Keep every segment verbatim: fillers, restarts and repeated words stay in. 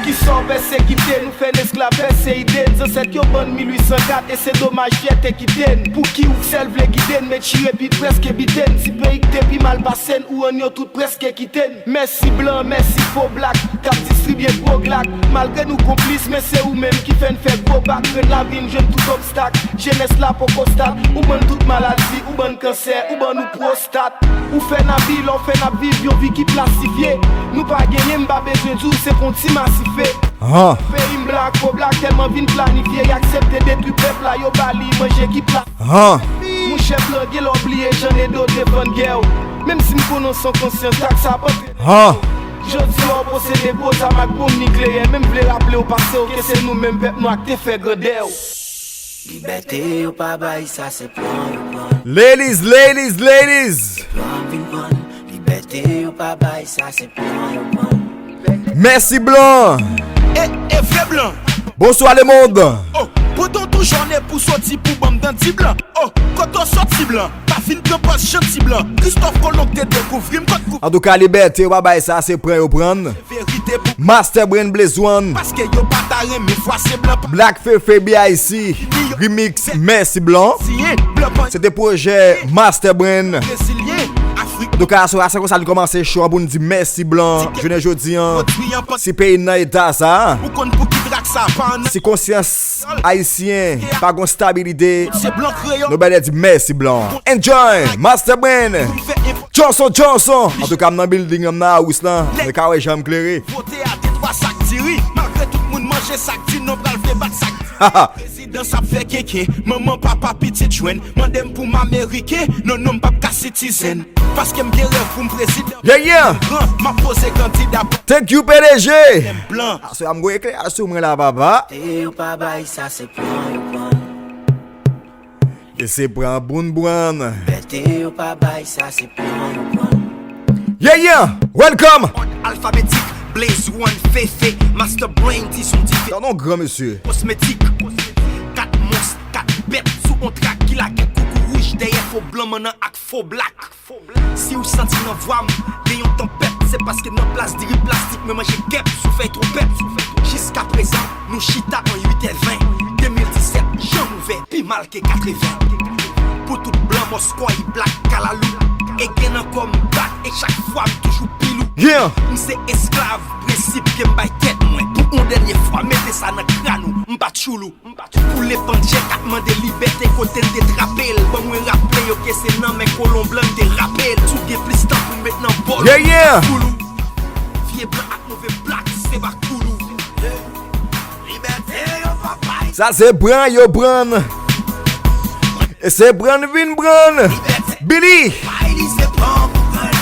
Kisa w pèsekite n, ou fè n esklav, pèse ide n. Zansèt yo ban n mil uit san kat, e se domaj fyète kite n. Pou ki ou sèl vle gide n, men chire pi prèske bite n. Si peyi k te pi mal pase n, ou rann yo tout prèske kite n. Mèsi blan, mèsi fo blak, k ap distribye gwo glak. Malgre nou konplis, men se ou menm ki fè n fè gwo bak. Grenn lavi n jwenn tout obstak, jenès la poko stat. Ou ban n tout maladi, ou ban n kansè, ou ban nou pwostat. Ou fè n abi, lè w fè n ap viv yon vi ki plastifye. Nou pa genyen, m pa bezwen di w, se pou yon ti masife. Han. Peyi m blan ak fo blak tèlman vin planifye, y aksepte detwi pèp la, yo ba li manje ki pla. Han. Monchè blan, gen lè w bliye jan Edo te vann gè w. Menm si m konnen w san konsyans, tak sa pa antre. Han. Jodi a w posede gwo zam ak bonm nikleyè, men m vle raple w pase w ke se nou menm pèp nwa k te fè grandè w. Libète yo pa bay, sa se plan yo pran. Ladies, ladies, ladies. Plan vin pran. Libète yo pa bay, sa se plan yo pran. Mèsi blan. E, e vre blan. Bonswa le mond. Oh, pandan w tou jòne pou soti pou ban m dandi blan. Oh, kote w soti blan? Pa fin pran pòz janti blan. Kristòf Kolon k te dekouvri m kot kou. Antouka, libète yo pa bay, sa se pran yo pran. Verite pou Master Brain, Blaze One, paske yo pa ta renmen fwa se blan pa Black Fefe, B I C, remix, mèsi blan. Siyen, blan pa Se te pwojè Master Brain. Brezilyen, Afrik. Antouka, se, se konsa n kòmanse show an pou n di mèsi blan. Jounen jodi an, pwodui an pa si peyi n nan eta sa, ou konn pou ki trak sa pa an si konsyans ayisyen pa gon stabilite, se blan kreyòl. Nou bèlè di mèsi blan. Enjoy, Master Brain, Johnson, Johnson. Antouka, m nan building an, m nan house lan. Nou ka wè jan m klere. Vote a de twa sak diri. Malgre tout moun manje sak di non pral vle bat sak diri. Prezidan sa ap fè kenken. Manman, papa, pitit jwenn. Mande m pou m ameriken. Non, non, m p ap ka citizen. Paske m gen rèv pou m prezidan. Yeah, yeah. Gran, m ap poze kandida. Thank you, P D G. Blan. Aswè a m gon eklerasyon mwen la, papa. Te yo pa bay, sa se plan yo pran. E se pran boun pran. Bète yo pa bay, sa se plan yo pran. Yeah, yeah, welcome. Òd alfabetik, Blaze One, Fefe, Master Brain, ti son dife. Tande yon gran mesye. Kosmetik, kat mons, kat bèt, sou yon trak ki lage koukouwouj dèyè fo blan mannan ak fo blak. Si w santi nan vwa m gen yon tanpèt, se paske nan plas diri plastik mwen manje kèp sou fèy twonpèt. Jiskaprezan, nou chita an uit è ven. De mil disèt, janm ouvè, pi mal ke katreven. Pou tout blan mòskòy, blak, kalalou, e gen nan kò m bat, e chak fwa m toujou pi lou. Yeah. M se esklav prensip ke m bay tèt mwen. Pou yon dènye fwa, mete sa nan kran ou, m pa tchoulou. Pou lepandjè k ap mande libète kote n te trape l. Ban mwen raple yo ke se nan men kolon blan n te rape l. Si w gen plis tan pou met nan bòl ou, yeah, yeah, koul ou. Vye blan ak move blak, se bakoul ou. Libète yo pa bay. Sa se pran yo pran. E se pran vin pran. Libète Billy. Bay li se pran pou pran.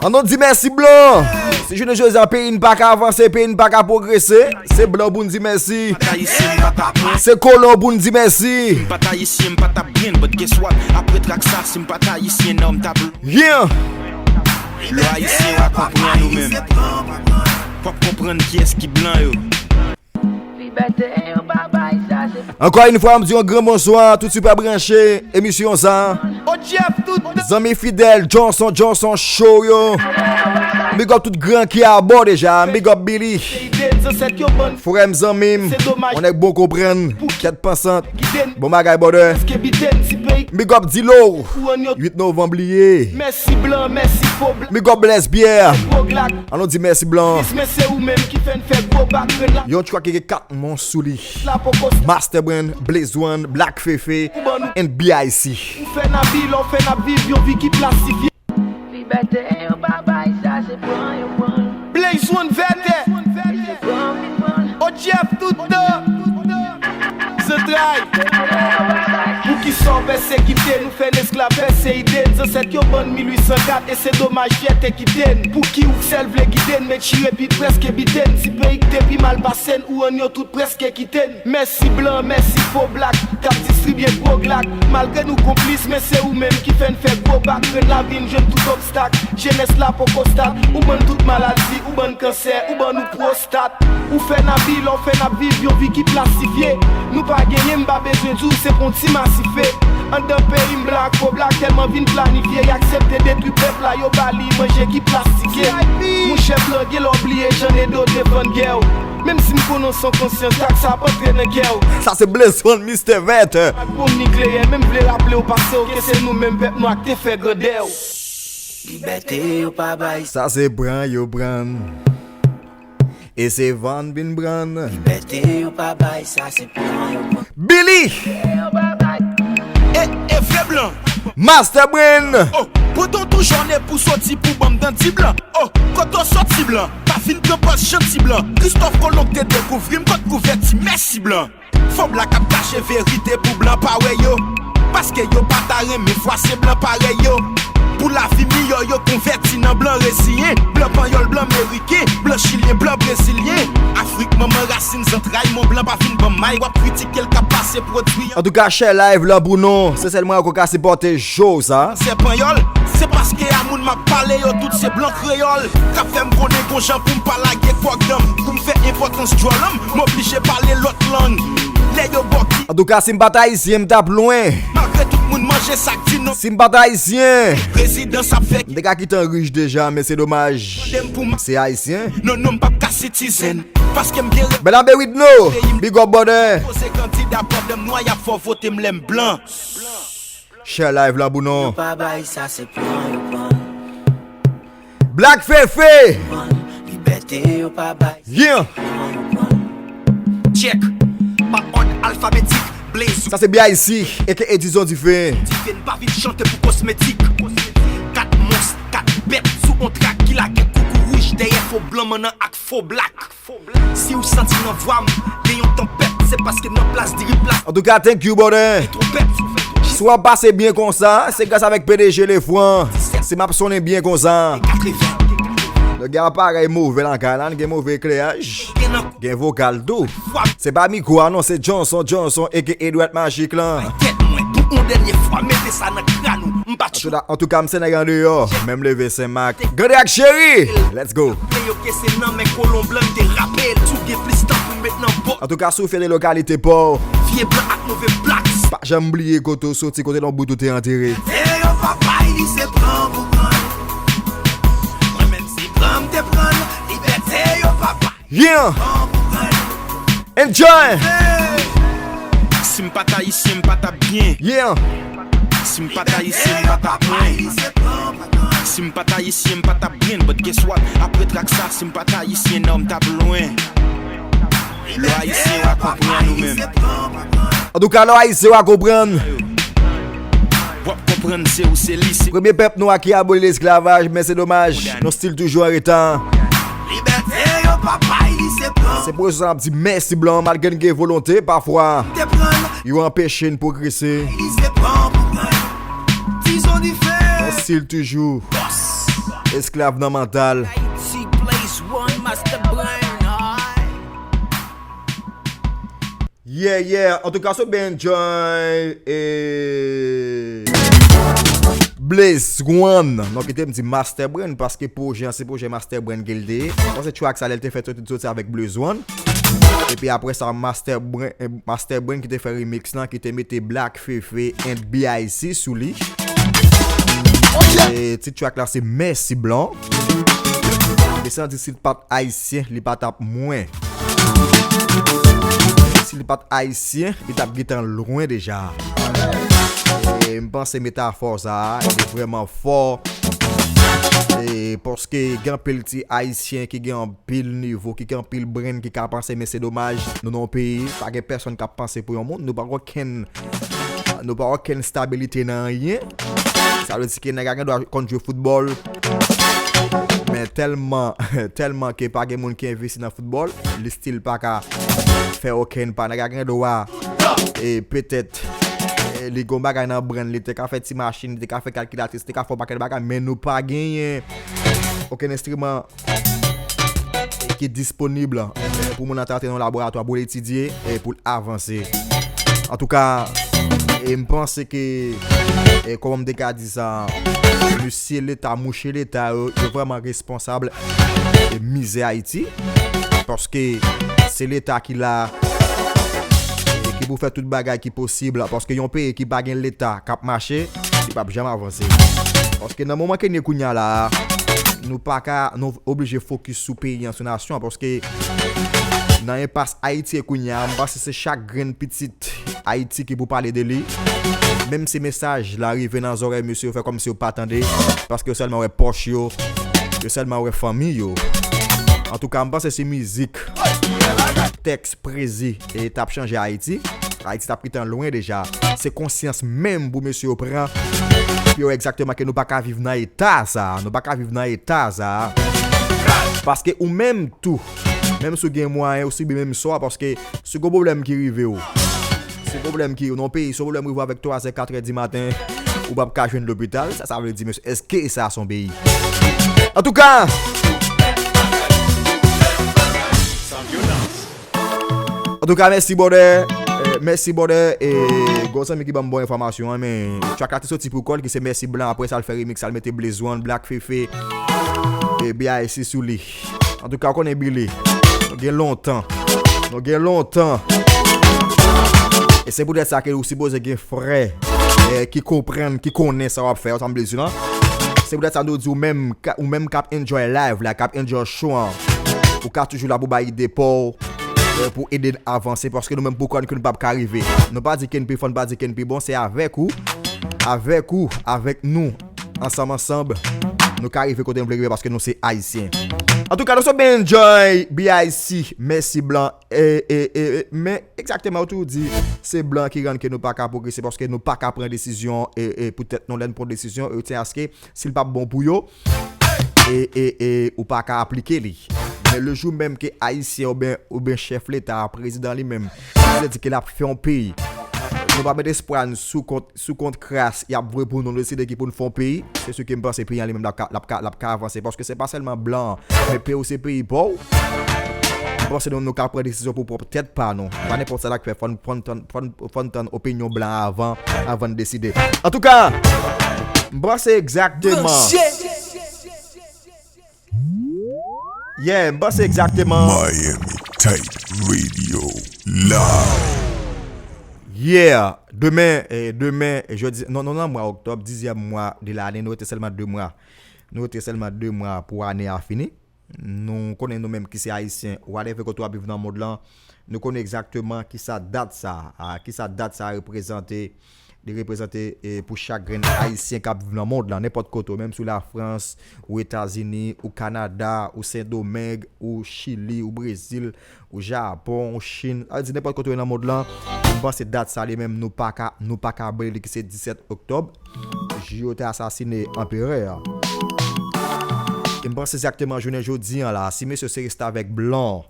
Ann nou di mèsi blan. Si jounen jodi a peyi n pa ka avanse, peyi n pa ka pwogrese, se blan pou n di mèsi. M pa t ayisyen, m pa t ap mwen. Se kolon pou n di mèsi. M pa t ayisyen, m pa t ap grenn, but guess what? Apre trak sa, si m pa t ayisyen, non, m t ap. Yeah. Yo ayisyen, w a konprann ou menm. W ap konprann kiyès ki blan yo. Ankò yon fwa, m di yon gran bonswa tout sipè branche emisyon sa. Zanmi fidèl, Johnson, Johnson Show yo. Big up tout gran ki abò deja. Big up Billy. Frè m, zanmi m, yon nèg bon konprann. Kèt pansant. Bon bagay, brother. Big up Dilo. Uit novanm bliye. Big up Blaze Pierre. Ann nou di mèsi blan. Yon track ki gen kat mons sou li. Master Brain, Blaze One, Black Fefe, and B I C. Ou fè n abi, lè w fè n ap viv yon vi ki plastifye. Libète yo pa bay, sa se pran yo pran. Blaze One vètè. O Jeff tout tan. Zantray. Poukisa w pèsekite n, ou fè n esklav, pèse ide n? Zansèt yo ban n mil uit san kat, e se domaj fyète kite n. Pou ki ou sèl vle gide n, men chire pi prèske bite n. Si peyi k te pi mal pase n, ou rann yo tout prèske kite n. Mèsi blan, mèsi fo blak, k ap distribye gwo glak. Malgre nou konplis, men se ou menm ki fè n fè gwo bak. Grenn lavi n jwenn tout obstak. Jenès la poko stat. Ou ban n tout maladi, ou ban n kansè, ou ban nou pwostat. Ou fè n abi, lè w fè n ap viv yon vi ki plastifye. Nou pa genyen, m pa bezwen di w, se pou yon ti masife. Anndan peyi m, blan ak po blan tèlman vin planifye, y aksepte detwi pèp la, yo ba li manje ki plastike. Monchè, blan gen lè w bliye jan Nedo te vann gè w. Menm si m konnen w san konsyans, tak sa ap antre nan kè w. Sa se Blaze One, Mister Vèt. Ak bonm nikleyè, men m vle raple w pase w ke se nou menm pèp nwa k te fè grandè w. Libète yo pa bay. Sa se pran yo pran. E se vann vin pran. Libète yo pa bay, sa se pran yo pran. Billy! E, e vre blan. Master Brain! Oh, pran tan w tou jòne pou soti pou ban m dandi blan. Oh, kote w soti blan? Pa vin pran pòz janti blan. Kristòf Kolon k te dekouvri m kot kouvèti, mèsi blan. Fo blan k ap kache verite pou blan pa wè yo. Paske yo pa ta renmen fwase blan parèy yo. Pou lavi miyò yo konvèti nan blan reziyen. Blan panyòl, blan meriken, blan chilyen, blan brezilyen. Afrik manman rasin zantray, mon blan pa vin ban m may, w ap kritike l k ap pase pwodui an. Antouka, share live lan pou nou. Se sèl mwen ankò ka sipòte show sa. Se panyòl, se paske a moun m ap pale yo tout se blan kreyòl. K ap fè m konnen gon jan pou m pa lage kwòk dan m. Pou m fè enpòtans djòl an m, m oblije pale lòt lang. Lè yo bòki. Antouka, si m pa t ayisyen, m t ap lwen. Malgre tout moun manje sa k di non. Si m pa t ayisyen, prezidans ap fè. M te ka kite an rich deja, men se domaj. Mande m pou m. Se ayisyen. Non, non, m p ap ka citizen. Paske m gen. Bèl abe Widno. Big up, brother. Poze kandida pandan m nwa, y ap fò vote m lè m blan. Share live lan pou nou. Yo pa bay, sa se pran yo pran. Black Fefe. Pran. Libète yo pa bay. Yeah. Pran yo pran. Check. Pa òd alfabetik, Blaze. Sa se B I C, A K A Dizon Dife. Dife n pa vin chante pou kosmetik. Kat mons, kat bèt sou on trak ki lage koukouwouj dèyè fo blan mannan ak fo blak. Si w santi nan vwa m gen yon tanpèt, se paske nan plas diri plas. Antouka, thank you, brother. Twonpèt. Si w ap pase byen konsa, se gras avèk P D G Lefran. Si m ap sonnen byen konsa. Katreven. Nèg yo parèy move lakay la, gen move ekleyaj. Gen vokal tou. Se pa mikwo a non, se Johnson, Johnson, A K A Edward Magic lan. Tèt mwen, pou yon dènye fwa, mete sa nan kràn ou. M pa tchou. Antouka, antouka, m se nèg andeyò. Menm leve Senmak. Grande ak Cheri. Let's go. Yo ke se nan men kolon blan m te rape l. Si w gen plis tan pou met nan bò. Antouka, si w fè de lokalite pa w. Vye blan ak move blacks. Pa janm bliye kote w soti, kote nan bout ou te antere. Te yo pa bay li se pran pou pran. Mwen menm se pran m te pran l. Libète yo pa bay. Yeah! Pran pou pran l. Enjoy! Hey! Si m pa t ayisyen, m pa t ap byen. Yeah! Si m pa t ayisyen, m pa t ap byen. Si m pa t ayisyen, m pa t ap byen. But guess what? Apre trak sa, si m pa t ayisyen, non, m t ap lwen. Lè w ayisyen, w a konprann ou menm. Antouka, lè w ayisyen, w a konprann. W ap konprann se ou, se li, se. Premye pèp nwa ki aboli lesklavaj, men se domaj, nou still toujou an reta. Libète yo pa bay li se pran. Se pou sa n ap di mèsi blan, malgre n gen volonte, pafwa. Te pran. Yo anpeche n pwogrese. Li se pran pou pran. Dizon Dife. Still toujou. Boss. Esklav nan mantal. Haiti Blaze One, Master Brain, alright. Yeah, yeah. Antouka, so byen enjoy. E Blaze One. Non, kite m di Master Brain, paske pwojè an, se pwojè Master Brain ke l te ye. Bon, se track sa, lè l te fè soti, soti avèk Blaze One. Epi apre sa, Master Brain, eh, Master Brain ki te fè remix lan, ki te mete Black Fefe and B I C sou li. E tit track la, se Mèsi Blan. Mesye an di si l pa t ayisyen, li pa t ap mwen. Si li pa t ayisyen, li t ap gentan lwen deja. E m panse metafò sa a, li vrèman fò. E paske gen anpil ti ayisyen ki gen anpil nivo, ki gen anpil brain, ki ka panse, men se domaj, nou nan yon peyi, pa gen pèsonn k ap panse pou yon moun, nou pa gen okenn Nou pa okenn stabilite nan anyen. Sa vle di ke nèg la gen dwa konn jwe foutbòl. Men tèlman, tèlman ke pa gen moun ki envesti nan foutbòl, li still pa ka fè okenn pa. Nèg la gen dwa, e, petèt, e, li gon bagay nan brain li, te ka fè ti machin, li te ka fè kalkilatris, li te ka fè yon pakèt bagay, men nou pa genyen okenn enstriman ki disponib pou moun nan trete nan laboratwa pou l etidye e pou l avanse. Antouka, e m panse ke, e kòman m te ka di sa, mesye Leta, mouche Leta yo, yo vrèman responsab e mizè Ayiti. Paske se Leta ki la, e ki pou fè tout bagay ki posib, paske yon peyi ki pa gen leta k ap mache, li p ap janm avanse. Paske nan moman ke n ye kounye a la, nou pa ka, nou oblije fokis sou peyi an, sou nasyon an, paske nan enpas Ayiti ye kounye a, m panse se chak grenn pitit Ayiti ki pou pale de li. Menm si mesaj la rive nan zòrèy misye, yo fè kòmsi yo pa tande, paske yo sèlman wè pòch yo, yo sèlman wè fanmi yo. Antouka, m panse si mizik, tèks, prezi, e t ap chanje Ayiti, Ayiti t ap kite an lwen deja. Se konsyans menm pou mesye yo pran, pou yo wè egzakteman ke nou pa ka viv nan eta sa, nou pa ka viv nan eta sa. Paske ou menm tou, menm si w gen mwayen, ou sibi menm sò, paske si w gen pwoblèm ki rive w, si pwoblèm ki nan peyi, si pwoblèm rive w avèk twazè, katrè di maten, ou p ap ka jwenn lopital, sa, sa vle di, mesye, èske sa se yon peyi? Antouka, antouka, mèsi, brother. Eh, mèsi, brother. E gwo zanmi ki ban m bon enfòmasyon an, men track la te soti pou kò l, ki se Mèsi Blan. Apre sa, l fè remix, sa l mete Blaze One, Black Fefe, e B I C sou li. Antouka, w konnen Billy. Nou gen lontan. Nou gen lontan. E se poutèt sa ke ou sipoze gen frè, eh, ki konprann, ki konnen sa w ap fè, w sanble di lan. Se poutèt sa nou di ou menm, ka- ou menm k ap enjoy live la, k ap enjoy show an, ou ka toujou la pou bay ide pa w, eh, pou ede n avanse, paske nou menm pou kò n ke nou p ap ka rive. Nou pa di ke n pi fò, nou pa di ke n pi bon, se avèk ou, avèk ou, avèk nou, ansanm, ansanm, nou ka rive kote nou vle rive paske nou se Ayisyen. Antouka, nou sot byen enjoy, B I C, Mèsi Blan, e, e, e, e, men egzakteman, ou tou di, se blan ki rann ke nou pa ka pwogrese, paske nou pa ka pran desizyon, e, e, pou tèt nou, lè n pran desizyon, yo tyen aske, si l p ap bon pou yo, e, e, e, ou pa ka aplike li. Men le jou menm ke Ayisyen oubyen, oubyen chèf leta, prezidan li menm, li di ke l ap fè yon peyi, nou pa met espwa n sou kont, sou kont kras y ap voye pou nou, nou deside ki pou n fè yon peyi, se si ke m panse peyi an li menm l ap ka, l ap ka, l ap ka avanse. Paske se pa sèlman blan, men peyi w se peyi pa w. M panse nou, nou ka pran desizyon pou pwòp tèt pa nou. Pa nenpòt sa n ap fè, fò n, fò n tann, fò n, fò n tann opinyon blan avan, avan n deside. Antouka, m panse egzakteman. Yeah, m panse egzakteman. Miami Tight Radio Live. Yeah, demen, eh, demen, eh, jodi, non, non, nan mwa oktòb, dizyèm mwa de lane, nou rete sèlman de mwa. Nou rete sèlman de mwa pou ane a fini. Nou konnen nou menm ki se Ayisyen, whatever kote w ap viv nan mond lan, nou konnen egzakteman kisa dat sa, a, kisa dat sa reprezante. Li reprezante, e, pou chak grenn Ayisyen k ap viv nan mond lan, nenpòt kote w, menm si w Lafrans, ou Etazini, ou Kanada, ou Sendomeng, ou Chili, ou Brezil, ou Japon, ou Chin, sa vle di nenpòt kote w ye nan mond lan, m panse dat sa li menm nou pa ka, nou pa ka bliye li ki se disèt oktòb, jou yo te asasine anperè a. E m panse egzakteman jounen jodi an la, si mesye se restavèk blan,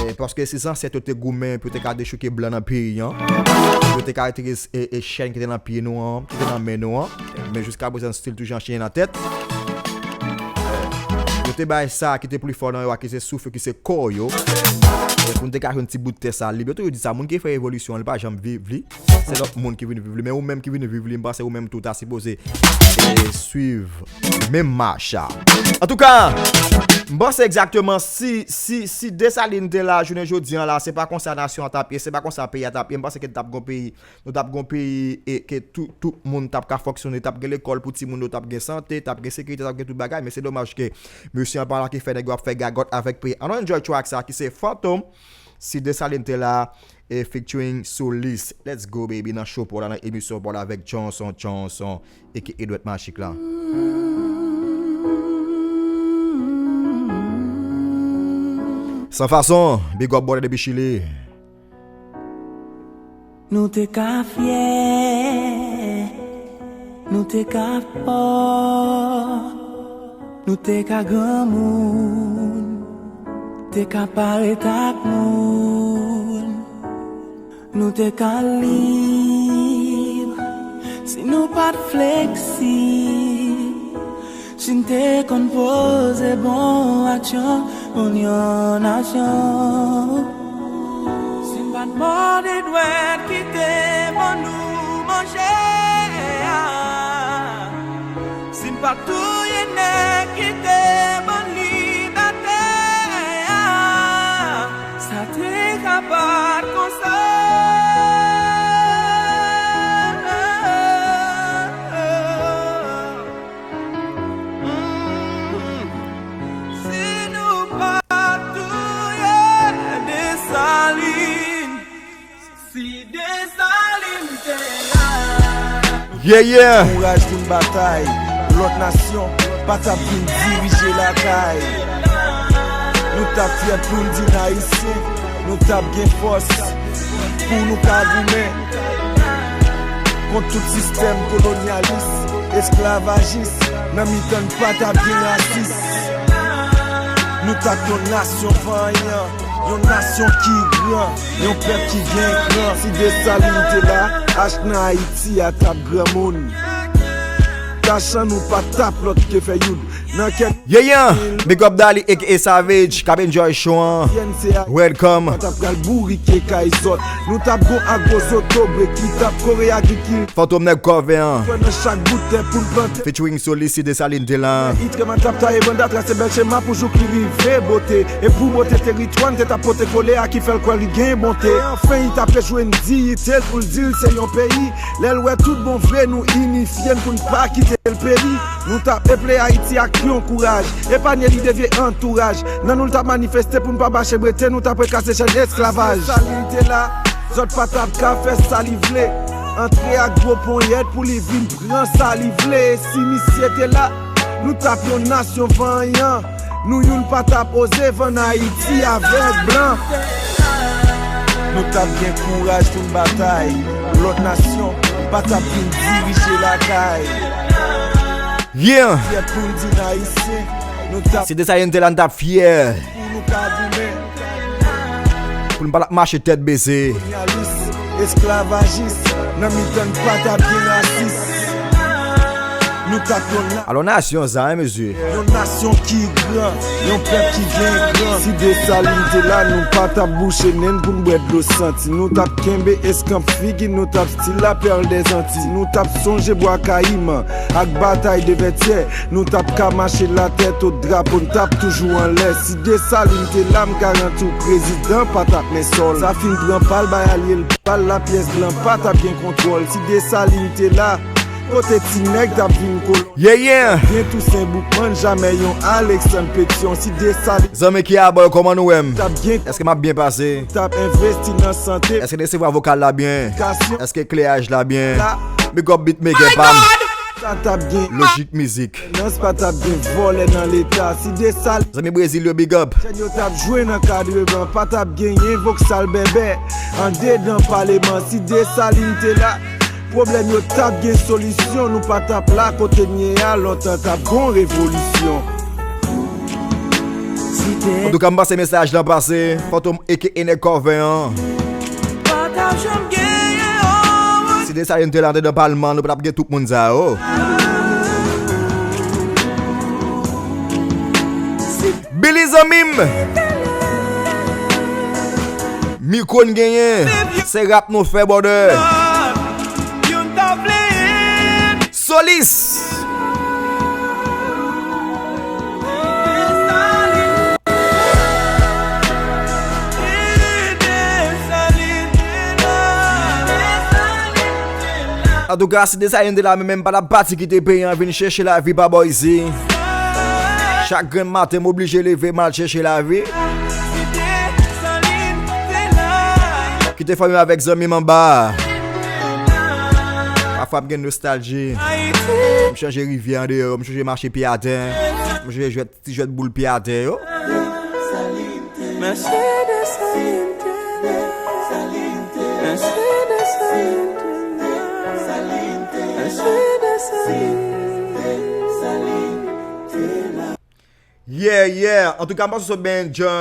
e, paske si zansèt yo te goumen pou yo te ka dechouke blan nan peyi an, pou yo te ka retire, e, e, chèn ki te nan pye nou an, ki te nan men nou an, men jiskaprezan still toujou an chenyen nan tèt. Yo te bay sa ki te pli fò nan yo a, ki se souf yo, ki se kò yo. E pou n te ka jwenn ti bout tè sa lib. Yo toujou di sa, moun ki fè revolisyon an, li pa janm viv li. Se lòt moun ki vin viv li. Men ou menm ki vin viv li, m panse ou menm tou ta sipoze, e, swiv menm mach la. Antouka, m panse egzakteman si, si, si Desalin te la jounen jodi an la, se pa konsa nasyon an t ap ye, se pa konsa peyi a t ap ye. M panse ke n t ap gon peyi Nou t ap gen yon peyi e ke tout, tout moun t ap ka fonksyone, t ap gen lekòl pou timoun yo, t ap gen sante, t ap gen sekirite, t ap gen tout bagay, men se domaj ke mesye an pa la ki fè nèg yo ap fè gagòt avèk peyi. Ann enjoy track sa ki se Fantom, si Desalin te la, e featuring Solis. Let's go, baby, nan show pa w la, nan emisyon pa w la avèk Johnson, Johnson, e ki Edward Magic la. San fason, big up, brother, depi Chili. Nou te ka fyè, nou te ka fò, nou te ka granmoun, te ka parèt ak moun. Nou te ka lib, si nou pa t fleksib. Si n te konn poze bon aksyon, bon yon nasyon. Si n pa t mòde dwèt ki te ban nou manje a. Si n pa t touye nèg ki te ban libète a. Sa te ka pa t konsa. Yeah, yeah. Kouraj pou n batay. Lòt nasyon pa t ap vin dirije lakay. Nou t ap fyè pou n di n Ayisyen. Nou t ap gen fòs pou nou ka goumen kont tout sistèm kolonyalis, esklavajis. Nan mitan n pa t ap gen rasis. Nou t ap yon nasyon vanyan, yon nasyon ki gran, yon pèp ki gen kran. Si Desalin te la, H nan Ayiti a t ap granmoun. Tach an nou pa t ap lòt ke fè youd. Nan kèk Yeah, yeah. Big up Dali aka Savage, k ap enjoy show an. Welcome. Pa t ap pral bourike kay zòt. Nou t ap gon agwo zotobre ki t ap kore agrikilti. Fantom nèg kòve an. Kwè nan chak bout tè pou n plante. Featuring Solis, si Desalin te la. Itre matap taye banda trase bèl chema pou jouk li rive bote. E pou bote teritwa n te t ap pote kole a ki fè l kwè li gen bonte. Anfen, li t ap rejwenn diyite l pou l di l se yon peyi. Lè l wè tout bon vre nou inifye n pou n pa kite l peri. Nou t ap eple Ayiti ak yon kouraj. Epanye li de vye antouraj. Nan nou l t ap manifeste pou n pa mache brete, nou t ap rekase chèn esklavaj. Desalin te la, zòt pa t ap ka fè sa li vle. Antre ak gwo ponyèt pou li vin pran sa li vle. E si misye te la, nou t ap yon nasyon vanyan. Nou youn pa t ap oze vann Ayiti avèk blan. Nou t ap gen kouraj pou n batay. Lòt nasyon pa t ap vin dirije lakay. Yeah. Fyè pou n di n Ayisyen. Nou t ap Si Desalin te la, n t ap fyè. Pou nou ka goumen. Pou n pa t ap mache tèt bese. Kolonyalis, esklavajis, nan mitan n pa t ap gen rasis. Nou t ap yon na- Alò nasyon sa, hein, mesye? Yon nasyon ki gran, yon pèp ki gen kran. Si Desalin te la, nou pa t ap bouche nen n pou n bwè dlo santi. Nou t ap kenbe eskanp figi, nou t ap stil la pèl dèzanti. Nou t ap sonje Bwa Kayiman ak batay de Vètyè. Nou t ap ka mache latèt o drapo, n t ap toujou anlè. Si Desalin te la, m garanti w prezidan pa t ap men sòl. Sa fin pran pa l, bay alye l pa l, lapyès blan pa t ap gen kontwòl. Si Desalin te la, kote ti nèg t ap vin kolon. Yeah, yeah. Gen Tousen Boukman, jamè yon Aleksann Petyon. Si Desalin Zanmi ki abò yo, kòman nou wè m? t ap gen Èske m ap byen pase? t ap envesti nan sante. Èske n resevwa vokal la byen? Kasyon Èske kleyaj la byen? la Big up beatmaker pa m. Sa t ap gen Lojik Mizik. Nan pa t ap gen vòlè nan leta. Si Desalin Zanmi Brezil yo, big up. Jèn yo t ap jwe nan kadreman, pa t ap genyen voksal bèbè andedan paleman. Si Desalin te la, pwoblèm yo t ap gen solisyon. Nou pa t ap la kote n ye a, lontan t ap gon revolisyon. Antouka, m panse mesaj lan pase. Fantom aka Nèg Kòven an. Si Desalin te la andedan palman, nou pa t ap gen tout moun sa yo. Billy zanmi m. Mikwo n genyen. Se rap nou fè, brother. Solis. Antouka, si Desalin te la, men menm pa t ap pati kite peyi an vin chèche lavi pa bò isi. Chak grenn maten, m oblije leve, m al chèche lavi. Kite fanmi m avèk zanmi m anba. Pafwa m gen nostalji. M chanje rivyè andeyò, m chanje mache pye atè. M chanje jwèt, ti jwèt boul pye atè yo. Yeah, yeah. Antouka, m panse sot byen enjoy.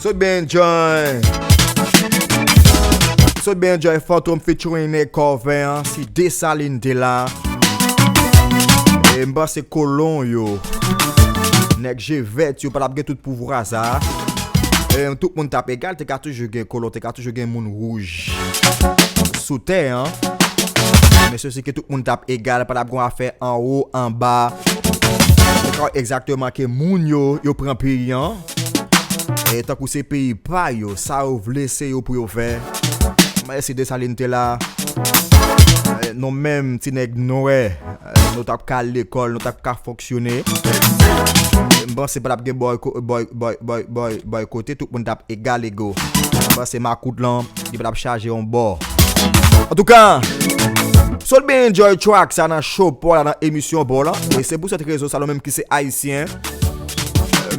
Sot byen enjoy. Sot byen enjoy Fantom featuring Nèg Kòven an. Si Desalin te la. E m panse kolon yo, nèg je vèt yo pa t ap gen tout pouvwa sa. E tout moun t ap egal, te ka toujou gen kolon, te ka toujou gen moun wouj sou tè an. Men se si ke tout moun t ap egal, pa t ap gon afè anwo, anba. Se ka egzakteman ke moun yo, yo pran peyi an. E tankou se peyi pa yo, sa yo vle se yo pou yo fè. Men si Desalin te la, e, nou menm ti nèg nwè, e, nou t ap ka al lekòl, nou t ap ka fonksyone. M panse pa t ap gen bòy ko-, bòy, bòy, bòy, bòy, bòy kote, tout moun t ap egal ego. M panse makout lan, li pa t ap chaje yon bò. Antouka, sot byen enjoy track sa nan show pa w la, nan emisyon pa w la. E se pou sèt rezon sa, nou menm ki se ayisyen,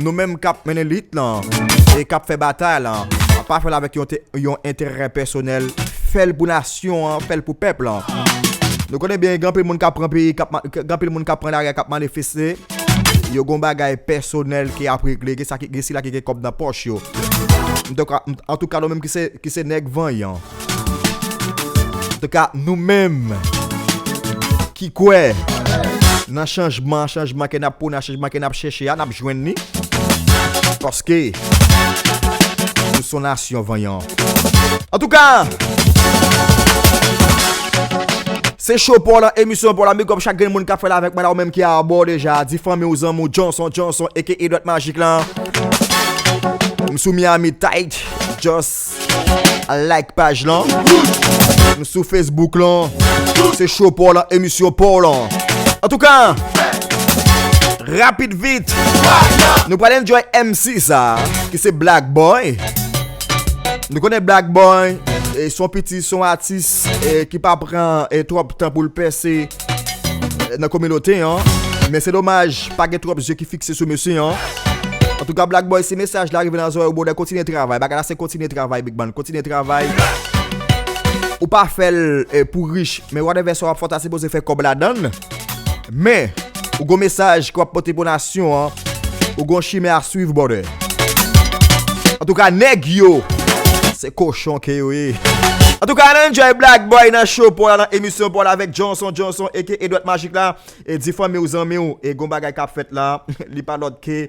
nou menm k ap mennen lit lan e k ap fè batay lan, pa fè l avèk yon, te- yon enterè pèsonèl. Fè l pou nasyon an, fè l pou pèp lan. Nou konnen byen, gen anpil moun k ap pran peyi, k ap ma- gen anpil moun k ap pran lari a, k ap manifeste. Yo gon bagay pèsonèl ke y ap regle, gen sa ki, gen sila ki gen kòb nan pòch yo. Antouka, antouka, nou menm ki se, ki se nèg vanyan. Antouka, nou menm ki kwè nan chanjman, chanjman ke n ap pwone a, chanjman ke n ap chèche a, n ap jwenn li. Paske nou se yon nasyon vanyan. Antouka, se show pa w lan, emisyon pa w lan, big up chak grenn moun k ap fè l avèk mwen la, ou menm ki abò deja, di fanmi w, zanmi w, Johnson, Johnson, aka Edward Magic lan. M sou Miami Tight, just like paj lan. M sou Facebook lan. Se show pa w lan, emisyon pa w lan. Antouka, rapid vit, nou pral enjoy M C sa, ki se Black Boy. Nou konnen Black Boy, e, se yon piti, se yon atis, e, ki pa pran, e, twòp tan pou l pèse, e, nan kominote an. Men se domaj, pa gen twòp zye ki fikse sou mesye an. Antouka, Black Boy, si mesaj la rive nan zòrèy ou, brother, kontinye travay. Bagay la se kontinye travay, Big Man. Kontinye travay. Ou pa fè l, e, pou rich, men whatever sa w ap fè, w ta sipoze fè kòb ladan l. Men, ou gon mesaj ke w ap pote pou nasyon an. Ou gon chimen a swiv, brother. Antouka, nèg yo, se kochon ke yo ye. Antouka, ann enjoy Black Boy nan show pa w la, nan emisyon pa w la avèk Johnson, Johnson, aka Edward Magic la. E di fanmi w, zanmi w, e gon bagay k ap fèt la. Li pa lòt ke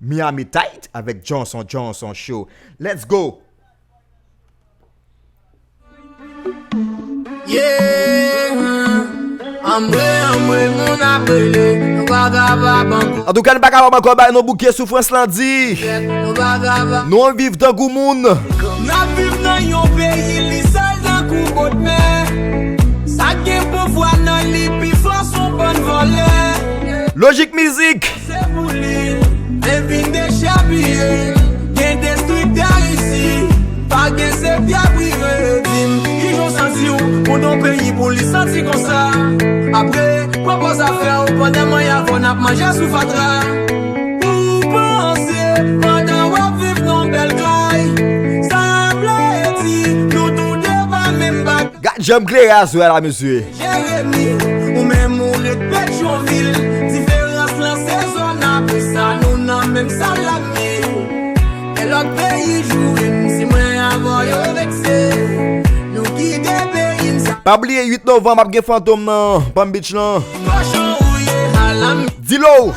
Miami Tight avèk Johnson, Johnson Show. Let's go! Yeah. Anmwe, anmwe, moun ap rele, nou pa kapab ankò. Antouka, nou pa kapab ankò bay nou bouke soufrans lan di. Nou pa kapab. Nou anvi viv tankou moun. N ap viv nan yon peyi li sal tankou bòdmè. Sa k gen pouvwa nan li pi fò se yon bann vòlè. Lojik Mizik. Se pou li, men vin dechèpiye. Gen destriktè isi, pa gen sektè prive. Di m, kijan w santi w pou nan peyi pou li santi konsa? Apre, pran pòz afè w pandan mwen avè w n ap manje sou fatra. Ou panse, pandan w ap viv nan bèl kay, sa vle di nou tou de pa menm bagay. Gad jan m klere aswè la, mesye. Jeremi, ou menm ou ret Petyonvil, diferans lan se zòn, apre sa nou nan menm salami. E lòt peyi joure m, si mwen avè w yo vekse, nou kite peyi n sa. Pa bliye uit novanm ap gen Fantom nan Palm Beach lan. Kochon ou ye, alam. Dilo.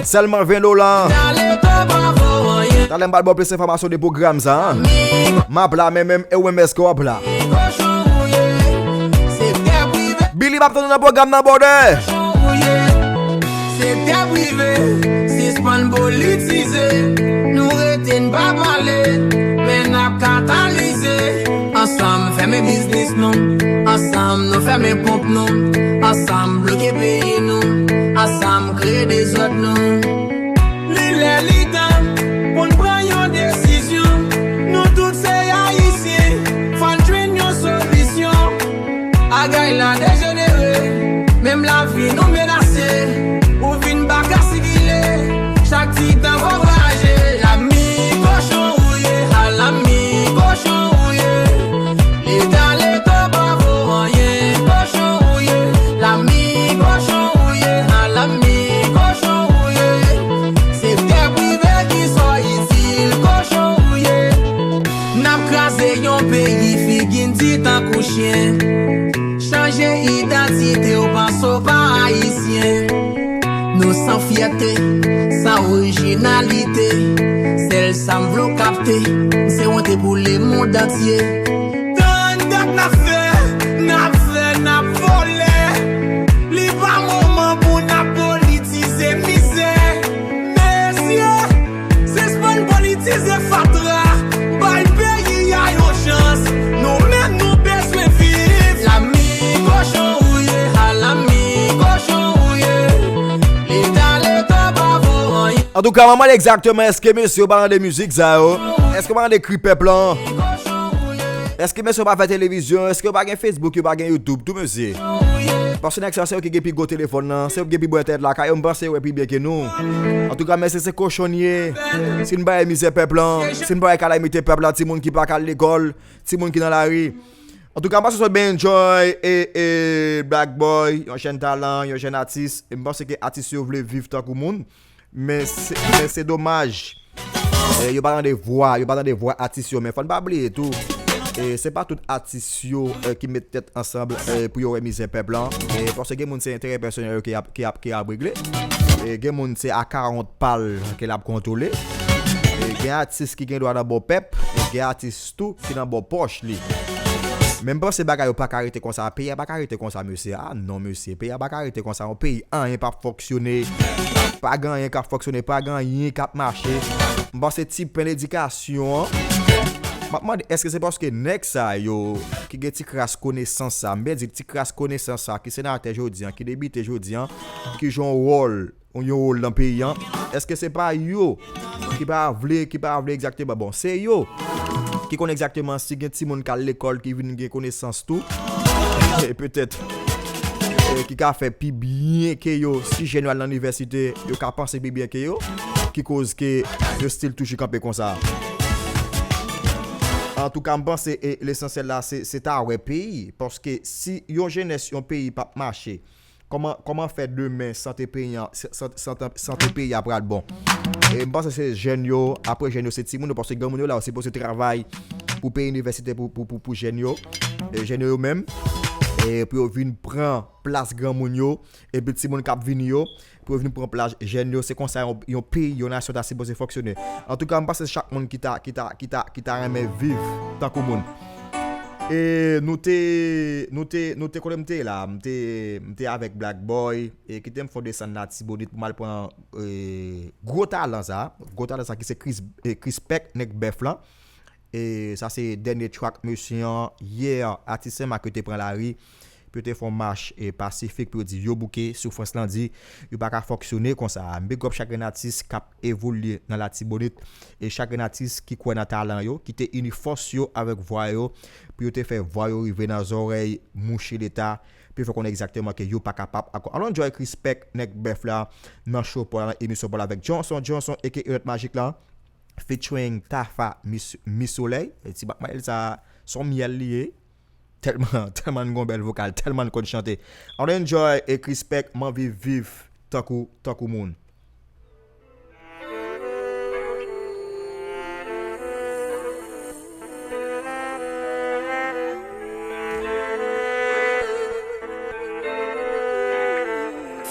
Sèlman ven dola. Talè m pral ba w plis enfòmasyon de pwogram sa a. M ap la, men menm, e ou menm, èske w ap la? Billy, m ap tann ou nan pwogram nan, brother. Sektè prive, sispann politize. Nou rete n pa pale, men n ap katalize. Ansanm, fèmen biznis nou. Ansanm, nou fèmen ponp nou. Ansanm, bloke peyi nou. Ansanm, kreye dezòd nou. Li lè, li tan pou n pran yon desizyon. Nou tout se Ayisyen, fò n jwenn yon solisyon. Bagay la dejenere, menm lavi nou menase. Ou vin pa ka sikile, chak ti tan fò vwayaje. Lami kochon ou ye, a lami kochon ou ye. Leta, Leta pa vo anyen, kochon ou ye. Lami kochon ou ye, a lami kochon ou ye. Sektè prive ki sò itil, kochon ou ye. N ap kraze yon peyi figi n di tankou chen. Chanje idantite w, panse w pa ayisyen. Nou san fyète, san orijinalite. Sèl sa m vle w kapte, m se wonte pou lemonn antye. Tann dat n ap fè, n ap fè, n ap vole. Li pa moman pou n ap politize mizè. Mesye, sispann politize fatra. Bay peyi a yon chans. Nou menm nou bezwen viv. Lami kochon ou ye, a lami kochon ou ye. Leta, Leta pa vo anyen. Antouka, m ap mande egzakteman, èske mesye yo pa tande mizik sa yo? Èske yo pa tande kri pèp lan? Èske mesye yo pa fè televizyon? Èske yo pa gen Facebook, yo pa gen YouTube tou, mesye? Paske nèg sa yo se yo ki gen pi gwo telefòn nan, se yo ki gen pi bon entènèt lakay yo, m panse yo wè pi byen ke nou. Antouka, mesye, se kochon n ye. Si n pa wè mizè pèp lan, si n pa wè kalamite pèp la, timoun ki pa ka al lekòl, timoun ki nan lari. Antouka, m panse se byen enjoy e, e Black Boy, yon jèn talan, yon jèn atis. E m panse ke atis yo vle viv tankou moun. Men se, men se domaj. Eh, yo pa tande vwa, yo pa tande vwa atis yo, men fò n pa bliye tou. E se pa tout atis yo, eh, ki met tèt ansanm, eh, pou yo wè mizè pèp lan. E paske gen moun se enterè pèsonèl yo ki ap, ki ap, ki ap regle. E gen moun se akawont pa l ke l ap kontwole. E gen atis ki gen dwa nan bò pèp, e gen atis tou ki nan bò pòch li. Men m panse bagay yo pa ka rete konsa, peyi a pa ka rete konsa, mesye. Ah non, mesye, peyi a pa ka rete konsa. Yon peyi, anyen p ap fonksyone. Pa gen anyen k ap fonksyone, pa gen anyen k ap mache. M panse ti pen ledikasyon an. M ap mande, èske se paske nèg sa yo ki gen ti kras konesans sa, m byen di ti kras konesans sa, ki senatè jodi an, ki depite jodi an, ki jwe yon wòl, yon wòl nan peyi an, èske se pa yo ki pa vle, ki pa vle egzakteman? Bon, se yo ki konn egzakteman si gen timoun k al lekòl ki vin gen konesans tou, e petèt, e ki ka fè pi byen ke yo, si jèn yo al nan inivèsite, yo ka panse pi byen ke yo, ki koz ke yo still toujou kanpe konsa. Antouka, m panse, e, lesansyèl la, se, se ta wè peyi. Paske si yon jenès, yon peyi p ap mache, kòman, kòman fè demen sante peyi an, sa-, sa-, sante, sante peyi a pral bon? E m panse se jèn yo, apre jèn yo, se timoun yo, paske granmoun yo la, yo sipoze travay pou peye inivèsite pou, pou, pou, pou jèn yo. E jèn yo, yo menm, e pou yo vin pran plas granmoun yo, epi timoun k ap vini yo, pou yo vin pran plas jèn yo. Se konsa yon, yon peyi, yon nasyon ta sipoze fonksyone. Antouka, m panse chak moun ki ta, ki ta, ki ta, ki ta renmen viv tankou moun. E nou te, nou te, nou te kote m te ye la, m te, m te avèk Black Boy, e kite m fè yon desann Latibonit pou m al pran, e, gwo talan sa, gwo talan sa ki se Chris, e, Krispèk, nèg bèf lan. E sa se dènye track mesye an, yè, atis Senmak yo te pran lari, pou yo te fè yon mach, e, pasifik, pou yo di yo bouke, soufrans lan di, yo pa ka fonksyone konsa. M big up chak grenn atis k ap evolye nan Latibonit, e chak grenn atis ki kwè nan talan yo, ki te ini fòs yo avèk vwa yo, pou yo te fè vwa yo rive nan zòrèy mouche Leta, pou yo fè konnen egzakteman ke yo pa kapab ankò. Alò, enjoy Krispèk, nèg bèf la, nan show pa w la, nan emisyon pa w la avèk Johnson, Johnson, aka Ernest Magic la. Featuring Tafa Miss, Miss Soleil. E ti bak mayèl sa, se yon myèl li ye. Tèlman, tèlman n gon bèl vokal, tèlman n konn chante. Ann enjoy e Krispèk, m anvi viv tankou, tankou moun.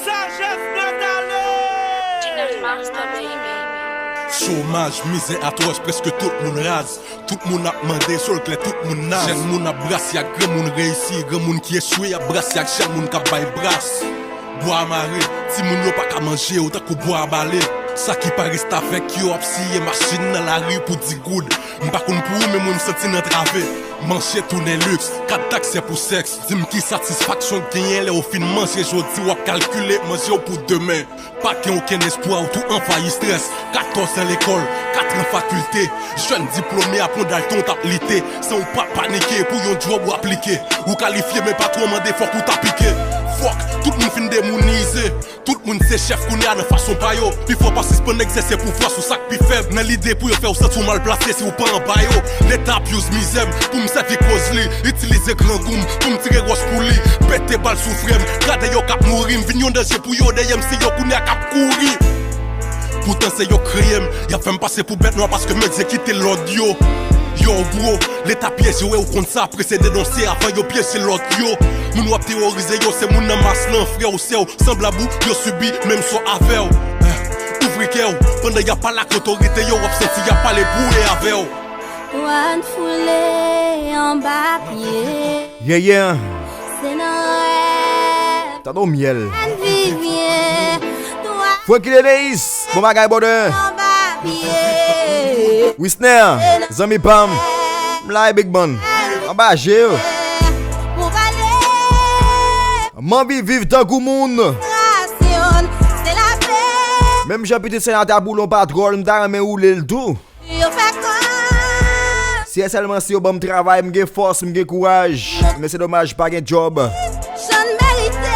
Sajès Natale! Chomaj, mizè atwòs, prèske tout moun raz. Tout moun ap mande, syèl klè, tout moun naz. Jèn moun ap brase ak granmoun reyisi, granmoun ki echwe ap brase ak jèn moun k ap bay bras. Bwa mare, timoun yo pa ka manje yo tankou bwa bale. Sa ki pa reste avèk yo ap siye machin nan lari pou di goud. M pa konn pou ou, men mwen m santi n antrave. Manje tounen liks, kat taksè pou sèks. Di m ki satisfaksyon w genyen lè w fin manje jodi, w ap kalkile manje w pou demen. Pa gen okenn espwa, ou tou anvayi estrès. Katòz an lekòl, kat an fakilte. Jèn diplome, aprann al tan w t ap lite. San w pa panike, pou yon djòb w aplike. Ou kalifye, men patwon mande fòk ou ta pike. Fòk, tout moun fin demounize. Tout moun se chèf kounye a nan fason pa yo. Pifò pa sispann egzèse pouvwa sou sa k pi fèb. Nan lide pou yo fè w santi w mal plase si w pa anba yo. Leta ap use mizè m pou m sèvi koz li. Itilize grangou m pou m tire wòch pou li. Pete bal sou frè m. Gade yo k ap mouri, m vin yon danje pou yo. Dèyè m se yo kounye a k ap kouri. Poutan se yo kreye m. Y ap fè m pase pou bèt nwa paske m egzekite lòd yo. Yo, bro, Leta pyeje w, e w konn sa. Prese denonse avan yo pyeje lòt yo. Moun w ap teworize yo, se moun nan mas lan, frè w, sè w, sanblab ou, yo sibi menm sò avè w. Eh, ouvri kè w, pandan y ap pale ak otorite yo, w ap santi y ap pale pou e avè w. Wàn foule anba pye. Yeah, yeah. Se nan rèv. Tande yon myèl. Ann viv byen. Twa Franky Deneis, bon bagay, brother. Anba pye. Wisner, zanmi pa m. M la e Big Man. Anba je yo. Pou pale. M anvi viv tankou moun. Rasyon, se lapè. Menm jan pitit senatè boule yon pa twòl, m ta renmen woule l tou. Yo fè kòz. Si e sèlman si yo ban m travay, m gen fòs, m gen kouraj. Men se domaj, pa gen djòb. Jan n merite.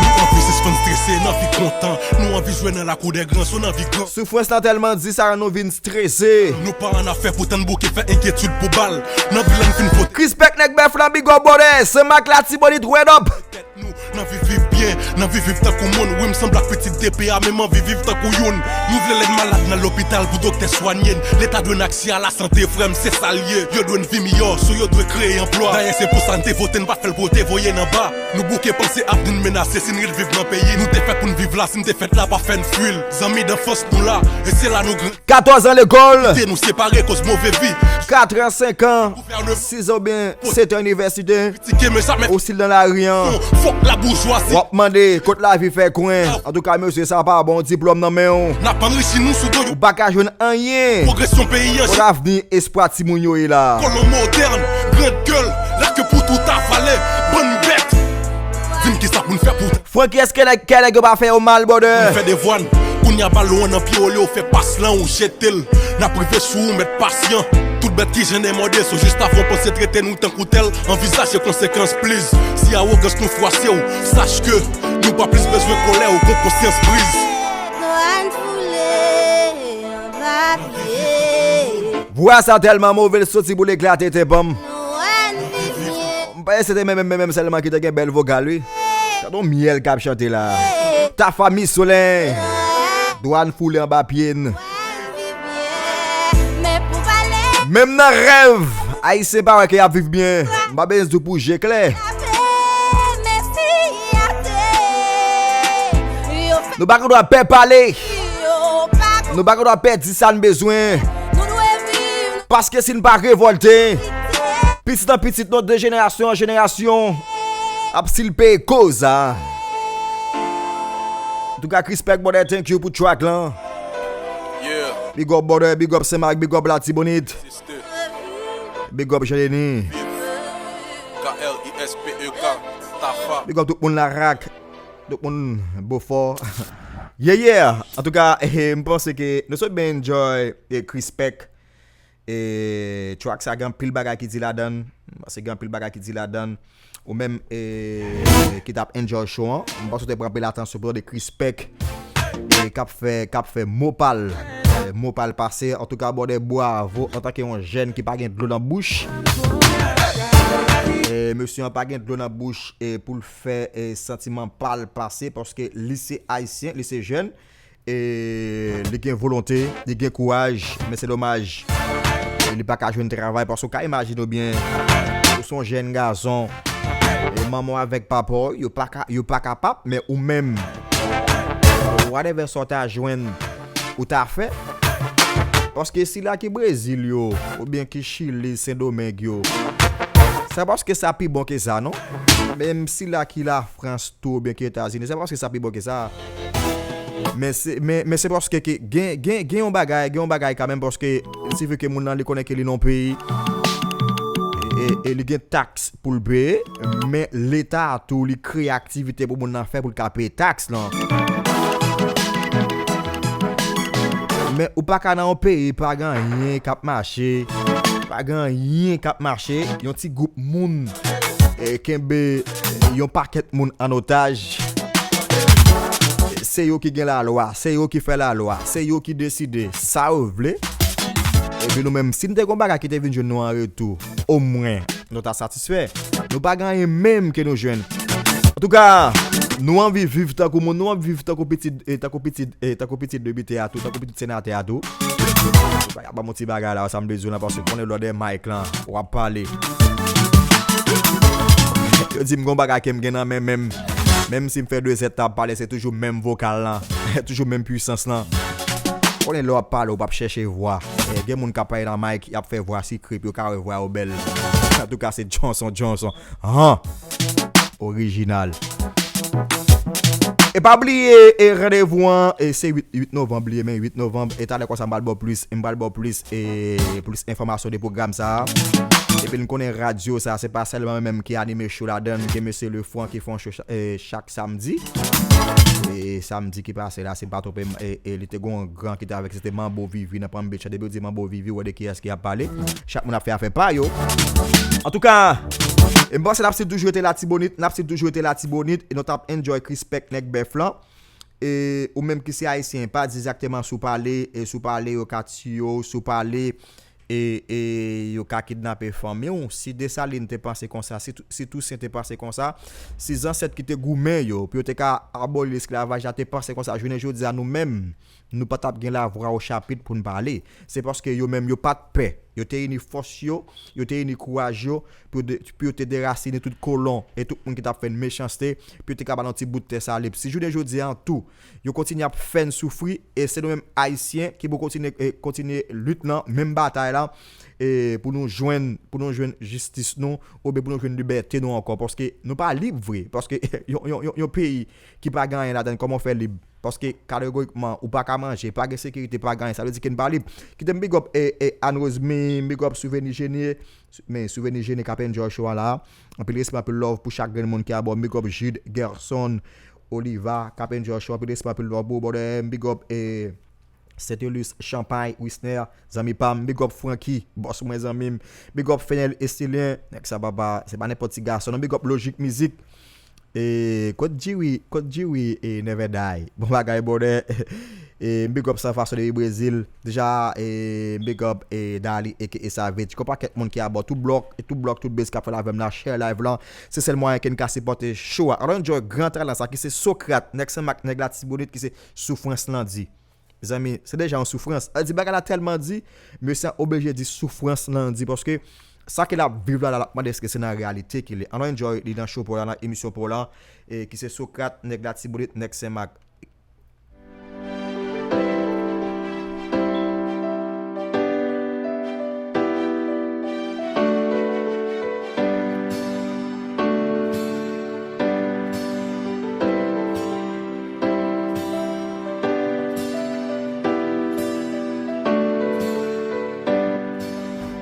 Nou anvi sispann strese, n anvi kontan. Nou anvi jwe nan lakou dè gran, so n anvi gran. Soufrans lan tèlman di sa rann nou vin strese. Nou pa annafè pou tann bouke fè enkyetid pou bal. Nan vil la n fin fote. Krispèk nèg bèf lan, big up brother. Senmak Latibonit, word up. Tèt nou, n anvi viv byen, n anvi viv tankou moun. Wi, m sanble ak pitit D P A, men m anvi viv tankou youn. Nou vle lè n malad nan lopital pou doktè swanye n. Leta dwe n aksè a lasante, frè m, se sa l ye. Yo dwe n vi miyò, so yo dwe kreye anplwa. Dayè, se pou sa n te vote, n pa fè l pou yo te voye n anba. Nou bouke panse avni n menase, si n ret viv nan peyi. Nou te fèt pou n viv la, si n te fèt la, pa fè n fui l. Zanmi danfans nou la, e se la nou gran. Katòz an lekòl. Kite nou separe koz move vi. Kat an, senk an, sis an oubyen sèt an inivèsite. Kritike, men sa, men. Ou still nan lari an. Fòk laboujwazi. W ap mande kot lavi fè kwen. Antouka, mesye, sa pa bon, diplòm nan men w. N ap anrichi nou sou do yo. Ou pa ka jwenn anyen. Pwogresyon peyi an. Pou lavni, espwa timoun yo ye la. Kolon modèn, grangèl, la ke pou tout avale. Bann bèt. Di m kisa pou n fè pou Francky, èske nèg, kè nèg yo pa fè yo mal, brother? Nou fè devwa n. Kounye a balon an nan pye w, olye w fè pas lan, ou jete l. N ap rive sou ou, mèt pasyan. Tout bèt ki jennen mòde, so jis avan w panse trete nou tankou tèl. Anvizaje konsekans, please. Si awogans nou fwase w, sache ke nou pa plis bezwen kòlè w, gon konsyans briz. Dwàn foule anba pye. Vwa sa tèlman move, l soti pou l eklate tè ban m. Nou wè n vivyen. M panse se te menm, menm, menm sèlman ki te gen bèl vokal, wi. Tande yon myèl k ap chante la. Tafa Misolen. Dwàn foule anba pye n. Menm nan rèv, Ayisyen pa wè ke y ap viv byen. M pa bezwen di w pou je klè. Nou pa gen dwa pè pale. Nou pa gen dwa pè di sa n bezwen. Paske si n pa revòlte, pitit an pitit nou, de jenerasyon an jenerasyon, ap still peye koz a. Antouka, Krispèk, brother, thank you pou track lan. Yeah. Big up, brother, big up Senmak, big up Latibonit. Sister. Big up Jean Denis. K L I S P E K, Tafa. Big up tout moun Larak, tout moun Bofò. Yeah, yeah. Antouka, eh, m panse ke nou sot byen enjoy, eh, Krispèk. E track sa gen anpil bagay ki di ladan l. M panse gen anpil bagay ki di ladan l. Ou menm, e, ki t ap enjoy show an, m panse w te pran anpil atansyon pou tande Krispèk, e, k ap fè, k ap fè mo pa l, e, mo pa l pase. Antouka, brother, bwavo antanke yon jèn ki pa gen dlo nan bouch. E, mesye an pa gen dlo nan bouch, e, pou l fè, e, santiman pa l pase, paske li se ayisyen, li se jèn. E li gen volonte, li gen kouraj, men se domaj, e li pa ka jwenn travay, paske w ka imajine w byen, ou se yon jèn gason, e manman w avèk papa w, yo pa ka, yo pa kapab, men ou menm, whatever sa w ta jwenn, ou ta fè. Paske sila ki Brezil yo, oubyen ki Chili, Sendomeng yo, se pa paske sa pi bon ke sa, non. Menm sila ki Lafrans tou, oubyen ki Etazini, se pa paske sa pi bon ke sa. Men se, men, men se paske ke gen, gen, gen yon bagay, gen yon bagay kanmenm, paske si vre ke moun nan li konnen ke li nan yon peyi, e, e, e li gen taks pou l peye, men Leta a tou, li kreye aktivite pou moun nan fè pou l ka peye taks lan. Men ou pa ka nan yon peyi, pa gen anyen k ap mache, pa gen anyen k ap mache, yon ti gwoup moun, e, kenbe yon pakèt moun an otaj. Se yo ki gen lalwa, se yo ki fè lalwa, se yo ki deside sa yo vle. Epi nou menm, si n te gen yon bagay ki te vin jwenn nou an retou, omwen, nou ta satisfè. Nou pa gen anyen menm ke nou jwenn. Antouka, nou anvi viv tankou moun, nou anvi viv tankou pitit, e, tankou pitit, e, tankou pitit depite a tou, tankou pitit senatè a tou. Ou pa ka ban m yon ti bagay la, sa m bezwen la, paske konnen lòdè mic lan, w ap pale. Yo di m gon bagay ke m gen nan men menm. Menm si m fè de zèt tan ap pale, se toujou menm vokal lan. Toujou menm pwisans lan. Konnen lè w ap pale, w p ap chèche vwa. E, gen moun k ap pale nan mic, y ap fè vwa sikrip, yo ka wè vwa yo bèl. Antouka, se Johnson, Johnson. Han! Orijinal. E pa bliye, e randevou an, e se uit, uit novanm, bliye, men uit novanm, e talè konsa m pral ba w plis, m pral ba w plis, e plis enfòmasyon de pwogram sa a. Epi n konnen radyo sa a, se pa sèlman mwen menm ki anime show ladan l, gen mesye Lefran ki fè yon show cha-, e chak samdi. E e samdi ki pase la, si m pa twonpe m, e, e li te gen yon gran ki te avèk, se te Manbo Vivi nan Palm Beach. Depi yo di Manbo Vivi, ou wè de kiyès ki ap pale. Chak moun ap fè afè pa yo. Antouka, e m panse n ap si toujou rete Latibonit, n ap si toujou rete Latibonit, e nou t ap enjoy Krispèk Nèg Bèf lan. E ou menm ki se ayisyen, pa di egzakteman si w pale, e si w pale yo ka tiye w, si w pale, e, e yo ka kidnape fanmi w. Si Desalin te panse konsa, si, Tou- si Tousen te panse konsa, si zansèt ki te goumen yo, pou yo te ka aboli lesklavaj la, te panse konsa, jounen jodi a, nou menm, nou pa t ap gen lavwa o chapit pou n pale. Se paske yo menm, yo pa t pè. Yo te ini fòs yo, yo te ini kouraj yo, pou yo de- pou yo te derasine tout kolon e tout moun ki t ap fè n mechanste, pou yo te ka ba n yon ti bout tè sa lib. Si jounen jodi a tou, yo kontinye ap fè n soufri, e se nou menm Ayisyen ki pou kontinye, e, kontinye lit lan, menm batay la, e pou nou jwenn, pou nou jwenn jistis nou, oubyen pou nou jwenn libète nou ankò, paske nou pa lib vre, paske yon, yon, yon, yon peyi ki pa gen anyen ladan l, kòman w fè lib? Paske kategorikman, ou pa ka manje, pa gen sekirite, pa gen anyen, sa vle di ke n pa lib. Kite m big up, e, e, Anne Rose Mi, big up Souveni Jeni, men Souveni Jeni k ap enjoy show a la. Anpil respè, anpil love pou chak grenn moun ki abò. Big up Jude Gerson Oliva k ap enjoy show. Anpil respè, anpil love pou ou, brother. Big up, e, Saint-Elus, Champagne, Wisner, zanmi pa m. Big up Francky, bòs mwen, zanmi m. Big up Fenel Estilien, nèg sa papa, se pa nenpòt ti gason non. Big up Logic Music. E kot Djiri, kot Djiri, e Never Die. Bon bagay, brother. E big up San Fason depi Brezil. Deja, e big up, e Dali, aka Savage. Gon pakèt moun ki abò, tout blòk, e tout blòk, tout base k ap fè l avè m la, share live lan. Se sèl mwayen ke n ka sipòte show a. Ann enjoy gran talan sa ki se Socrate, nèg Senmak, nèg Latibonit ki se Soufrans Landy. Mezanmi, se deja yon soufrans. Sa di bagay la tèlman di, mesye a oblije di Soufrans Landy, paske sa ke l ap viv la, la, l ap mande èske se nan reyalite ke li. Ann enjoy li nan show pa w la, nan emisyon pa w la, e ki se Socrate, nèg Latibonit, nèg Senmak.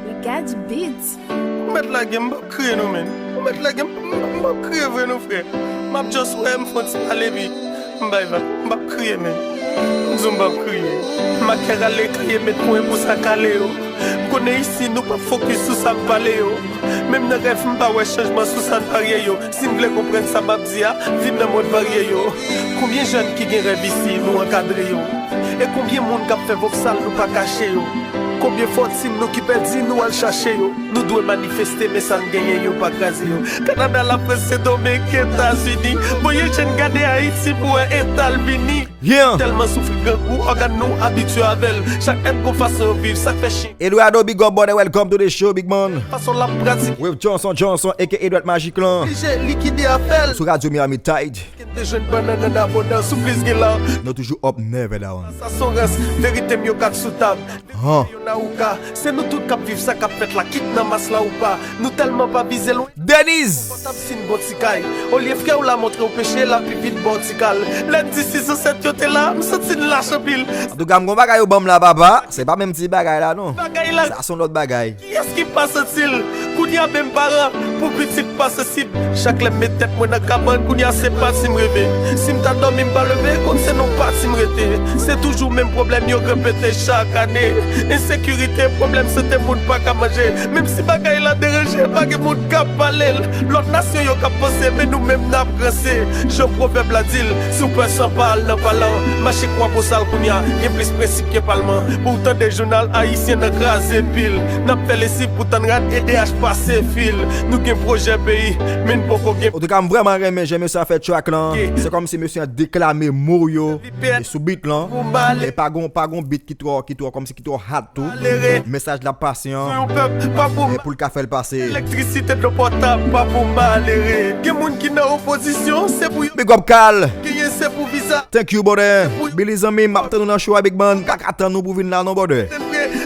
We got beats. Ou mèt lage m, m p ap kriye non, men. Ou mèt lage m, m p ap kriye vre non, frè. M ap just wè, m fè yon ti pale, epi m bay vag. M p ap kriye, men. M di w m p ap kriye. M a kè rale, kriye, met pwen pou sa kale yo. M konnen isi, nou p ap fokis sou sa m pale yo. Menm nan rèv, m pa wè chanjman sou sa n parye yo. Si n vle konprann sa m ap di a, vin nan mond varye yo. Konbyen jèn ki gen rèv isi, nou ankadre yo? E konbyen moun k ap fè voksal, nou pa kache yo? Konbyen fòtin nou ki pèdi, nou al chache yo? Nou dwe manifeste, men sa n genyen, yo pa kraze yo. Kanada, Lafrans, Sendomeng, Etazini. Voye je n gade Ayiti pou wè eta l vini. Yeah! Tèlman soufri grangou, ògàn nou abitye avè l. Chak èt gon fason yo viv, sa k fè chen. Eduardo, big up, brother, welcome to the show, big man. Fason l ap pratik. With Johnson Johnson, aka Edward Magic lan. Oblije likide afè l. Sou Radio Miami Tide. Kit de jwenn bannann an abondans, souflis gen la. Nou toujou up, never down. Sa son rans, verite m yo kat sou tab. Han. Yo nan ouka, se nou tout k ap viv sa k ap fèt la, kit nan mas la ou pa. Nou tèlman pa vize lwen. Denise! Konpòtab si n gon ti kay. Olye frè w la montre w peche, l ap pi vit ba w ti kal. Lè n di si zansèt yo te la, m santi n lach anpil. Antouka, m gon bagay yo ban m la, papa. Se pa menm ti bagay la, non. Bagay la. Sa se yon lòt bagay. Kiyès ki pa santi l? Kounye a menm paran, pou pitit pa sansib. Chak lè m met tèt mwen nan kabann, kounye a se pati m reve. Si m ta dòmi, m pa leve, konn se nan pati m rete. Se toujou menm pwoblèm yo repete chak ane. Ensekirite, pwoblèm sante, moun pa ka manje. Menm si bagay la deranje, pa gen moun k ap pale l. Lòt nasyon yo k ap vanse, men nou menm n ap ranse. Jan pwovèb la di l, si w pè san pa al nan palan, mache kwa bosal kounye a, gen plis prensip ke palman. Pou w tande jounal ayisyen nan kraze pil. N ap fè lesiv pou tann rad, E D H pase fil. Nou gen pwojè peyi, men n poko gen. Antouka, m vrèman renmen jan mesye a fè track lan. Se kòmsi mesye a deklame mo yo sou beat lan. E pa gon, pa gon beat ki twò, ki twò, kòmsi ki twò hot tou. Mesaj la pase an. Pou l ka fè l pase. Elektrisite, dlo potab, pa pou malere. Gen moun ki nan opozisyon, se pou yo. Big up, Carl. Genyen, se pou viza. Thank you, brother. Billy, zanmi, m ap tann ou nan show a, big man. M pa ka tann ou pou vin la, non, brother.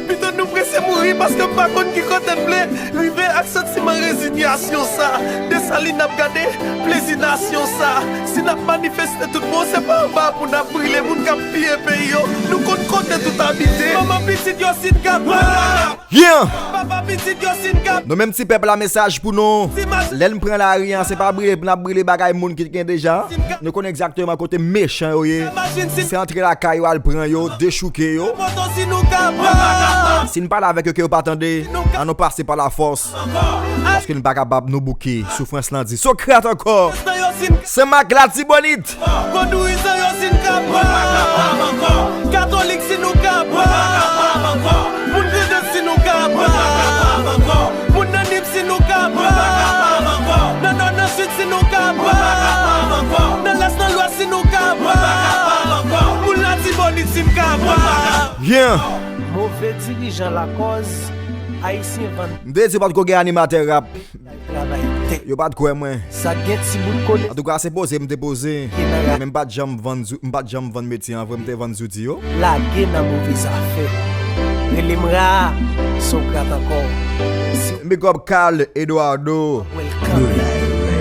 Pito nou prese mouri paske m pa konn ki kote n vle rive ak santiman rezinyasyon sa. Desalin ap gade plezi nasyon sa. Si n ap manifeste tout bon, se pa anba pou n ap brile moun k ap piye peyi yo. Nou konn kote tout abite. Manman pitit yo si n ka pran la. Yeah! Papa Pitit yo sin kap. Nou menm ti pèp la, mesaj pou nou. Lè n pran lari an, se pa brile n ap brile bagay moun ki gen deja. Nou konnen egzakteman kote mechan yo ye. Se antre lakay yo al pran yo, dechouke yo. Si n pale avèk yo ke yo pa tande, an nou pase pa lafòs. Paske n pa kapab nou bouke. Soufrans lan di Sokrat ankò. Senmak, Latibonit. Vodouizan yo si n ka pran. Katolik si nou ka pran. Moun kretyen si nou ka pran. Moun nan Nip si nou ka pran. Nan nò, nan sid si nou ka pran. Nan lès, nan lwès si nou ka pran. Moun Latibonit si m ka pran. Yeah. Move dirijan lakòz Ayisyen vann. M te di pa t ko gen animatè rap. Yo pa t kwè mwen. Sa gen ti bout kole. Antouka, se poze m te poze. Men m pa t janm vann, m pa t janm vann metye an vre, m te vann zouti yo. Lage nan move zafè. Rele m Ra, Sokrat ankò. Big up Carl Eduardo.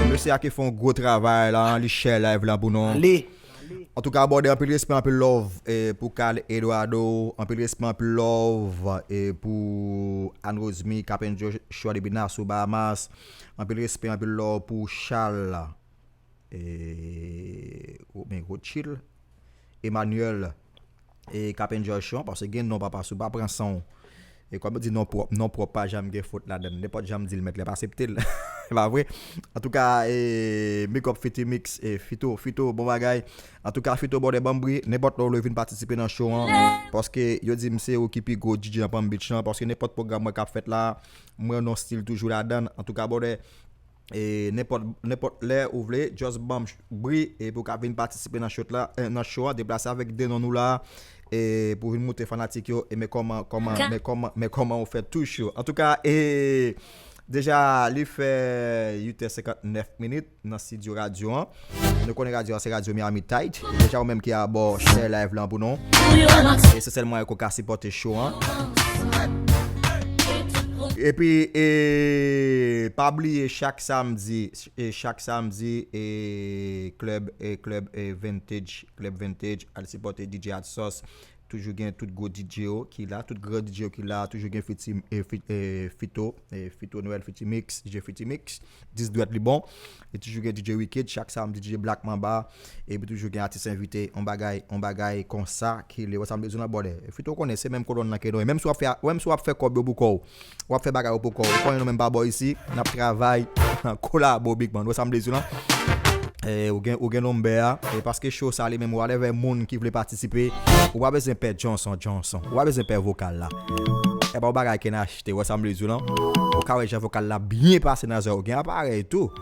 Mesye a ki fè yon gwo travay la, li share live la pou nou. Antouka, brother, anpil respè, anpil love eh, pou Carl Eduardo, anpil respè, anpil love eh, pou Anne Rosemary, Captain Joshua depi Nassau, Bahamas, anpil respè, anpil love pou Charles eh, men Rothschild, Emmanuel, e Captain Joshua, paske gen non papa sou pa pran san w. E kòm yo di non pwòp, non pwòp pa janm gen fot ladan l. Nenpòt jan m di l mèt lè pa asepte l. E pa vre? Antouka, e, big up Fiti Mix, e, Fito, Fito, bon bagay. Antouka, Fito, brother, ban m bri, nenpòt lè w vle vin patisipe nan show an, paske yo di m se ou ki pi gwo D J nan Palm Beach lan, paske nenpòt pwogram mwen k ap fèt la, mwen nan stil toujou ladan l. Antouka, brother, e nenpòt nenpòt lè ou vle, just ban m bri e pou w ka vin patisipe nan show la, eh, nan show an, deplase avèk de non nou la, e pou vin moute fanatik yo, e men kòman, kòman, men kòman, men kòman ou fè touch yo. Antouka, e deja li fè uit è senkantnèf minit nan studio radyo an. Nou konnen radyo an se radyo Miami Tight. Deja ou menm ki abò, share live lan pou nou. E se sèl mwayen ke w ka sipòte show an. Epi, e, pa bliye chak samdi, e, chak samdi, e, club, e, club, e, Vintage, club Vintage, al sipòte D J Hot Sauce. Toujou gen tout gwo D J yo ki la, tout gran D J yo ki la, toujou gen Fiti, e, Fi- e, Fito, e, Fito Noël, Fiti Mix, D J Fiti Mix, dis dwèt li bon. E toujou gen D J Wicked, chak samdi D J Black Mamba, epi toujou gen atis envite, on bagay, on bagay konsa ki le, wè sa m bezwen nan bòdè. Fito konnen, se menm kolòn nan ke nou ye. Menm si w ap fè, menm si w ap fè kòb yo pou kò w, w ap fè bagay yo pou kò w. Ou konnen nou menm pa bò isi, n ap travay, kolabo Big Man, wè sa m bezwen lan. E, ou gen, ou gen nonbè a, e paske show sa li menm, whatever moun ki vle patisipe, ou pa bezwen pè Johnson, Johnson, ou pa bezwen pè vokal la. E pa yon bagay ke n achte, wè sa m vle di w lan. Ou ka wè jan vokal la byen pase nan zòrèy, ou gen aparèy tou.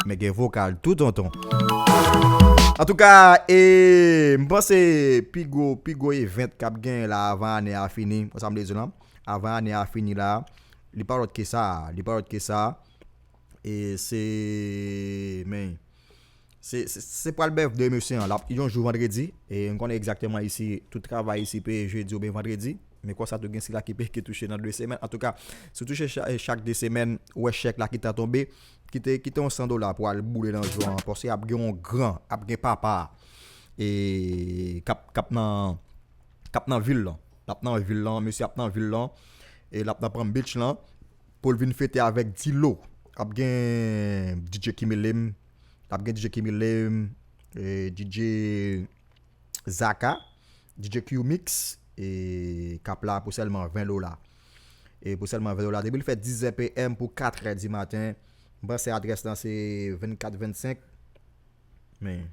Men gen vokal tou, tonton. Antouka, e, m panse pi gwo, pi gwo event k ap genyen la avan ane a fini, wè sa m vle di w lan. Avan ane a fini la, li pa lòt ke sa, li pa lòt ke sa. E se, men, se, se, se pral birthday mesye an. L ap yon jou vandredi. E n konnen egzakteman isi, tout travay isi peye jedi oubyen vandredi. Men konsa tou gen sila ki peye ki touche nan de semèn. Antouka, si w touche cha- chak de semèn, ou wè chèk la ki ta tonbe, kite, kite yon san dola pou al boule nan jou an. Paske ap gen yon gran, ap gen papa. E k ap, k ap nan, k ap nan vil lan. L ap nan vil lan, mesye ap nan vil lan. E l ap nan Palm Beach lan. Pou l vin fete avèk Dilo. Ap gen D J Kimilem. Ap gen D J Kimilem. E D J Zaka. D J Q Mix. E k ap la pou sèlman ven dola. E pou sèlman ven dola. Depi l fè dizè P M pou katrè di maten. M panse adrès lan se vennkat vennsenk. Men,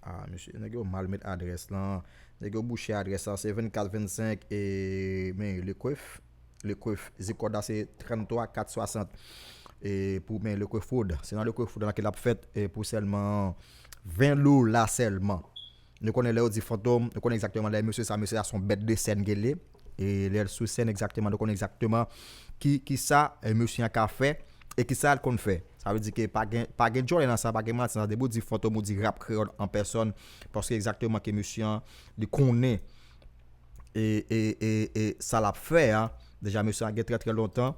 ah, mesye, nèg yo mal met adrès lan. Nèg yo bouche adrès lan, se vennkat vennsenk, e, men, Le Kwef, Le Kwef, zip kòd la se tranntwa kat swasant. E pou, men, Le Kwef Road, se nan Le Kwef Road lan ke l ap fèt, e pou sèlman ven dola sèlman. Nou konnen lè yo di Fantom, nou konnen egzakteman lè mesye sa, mesye sa se yon bèt de sèn ke l ye. E lè l sou sèn egzakteman, nou konnen egzakteman ki, ki sa, e, mesye an ka fè e ki sa l konn fè. Sa vle di ke pa gen, pa gen djòlè nan sa, pa gen manti nan sa. Depi w di Fantom, ou di rap kreyòl an pèsòn, paske egzakteman ke mesye an, li konnen e, e, e, e sa l ap fè a. Deja, mesye an gen trè, trè lontan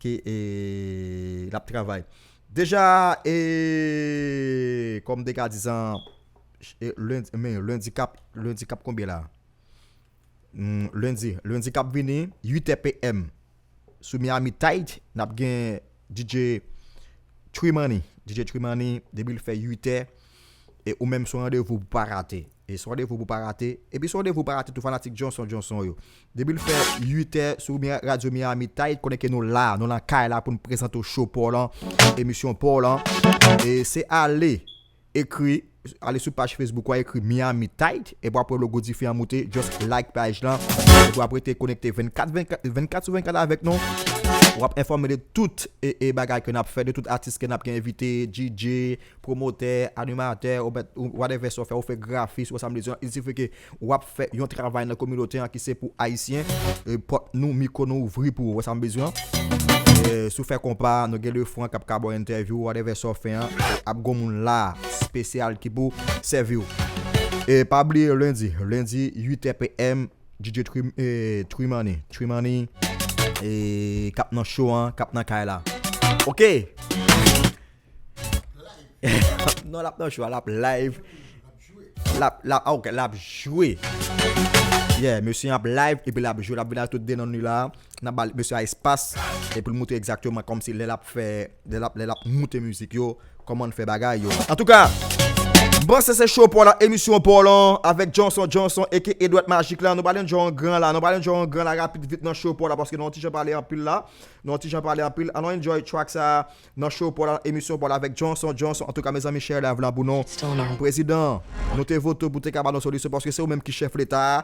ke, e, l ap travay. Deja, e, kòm m te ka di sa, e, lendi, men, lendi k ap, lendi k ap konbyen la? Hmm, lendi, lendi k ap vini, uit è P M. sou Miami Tight, n ap gen D J Trimani. D J Trimani, depi l fè uit è, e ou menm se yon randevou pou pa rate. E se yon randevou pou pa rate. Epi se yon randevou pou pa rate tou fanatik Johnson Johnson yo. Depi l fè uit è sou Mi- Radyo Miami Tight, konnen ke nou la, nou nan kay la pou n prezante w show pa w lan, emisyon pa w lan. E se ale ekri, ale sou paj Facebook ou a, ekri Miami Tight, epi w ap wè logo dife an moute, just like paj lan, epi w ap rete konekte vennkat, vennkat, vennkat sou vennkat avèk nou. W ap enfòme de tout e, e bagay ke n ap fè, de tout atis ke n ap gen envite, D J, pwomotè, animatè, ou mèt, ou whatever sa w fè, ou fè grafis, ou sa m bezwen, il suffit ke w ap fè yon travay nan kominote an ki se pou Ayisyen, e, pòt nou, mikwo nou ouvri pou ou, ou sa m bezwen. E, si w fè konpa, nou gen Lefran k ap ka ba w entèvyou, whatever sa w fè an, ap gon moun la, espesyal ki pou sèvi w. E pa bliye lendi, lendi uit è P M, D J Trim, e, Trimani, Trimani, e, k ap nan show an, k ap nan kay la. Ok! Non, l ap nan show a, l ap live. L ap, l ap, ah, ok, l ap jwe. Yeah, mesye ap live, epi l ap jwe, l ap vin ak tout de nan li la. N ap ba mesye a espas, epi l montre egzakteman kòmsi lè l ap fè, lè l ap, lè l ap moute mizik yo, kòman l fè bagay yo. Antouka, m panse se show pa w lan, emisyon pa w lan, avèk Johnson Johnson, aka Edward Magic la. Nou pral enjoy yon gran la, nou pral enjoy yon gran la, rapid vit nan show pa w la, paske nou yon ti jan pale anpil la. Nou yon ti jan pale anpil. Ann enjoy track sa nan show pa w la, emisyon pa w la avèk Johnson Johnson. Antouka, mezanmi, share live la pou nou. Prezidan, nou te vote w pou te ka ba nou solisyon paske se ou menm ki chèf leta a.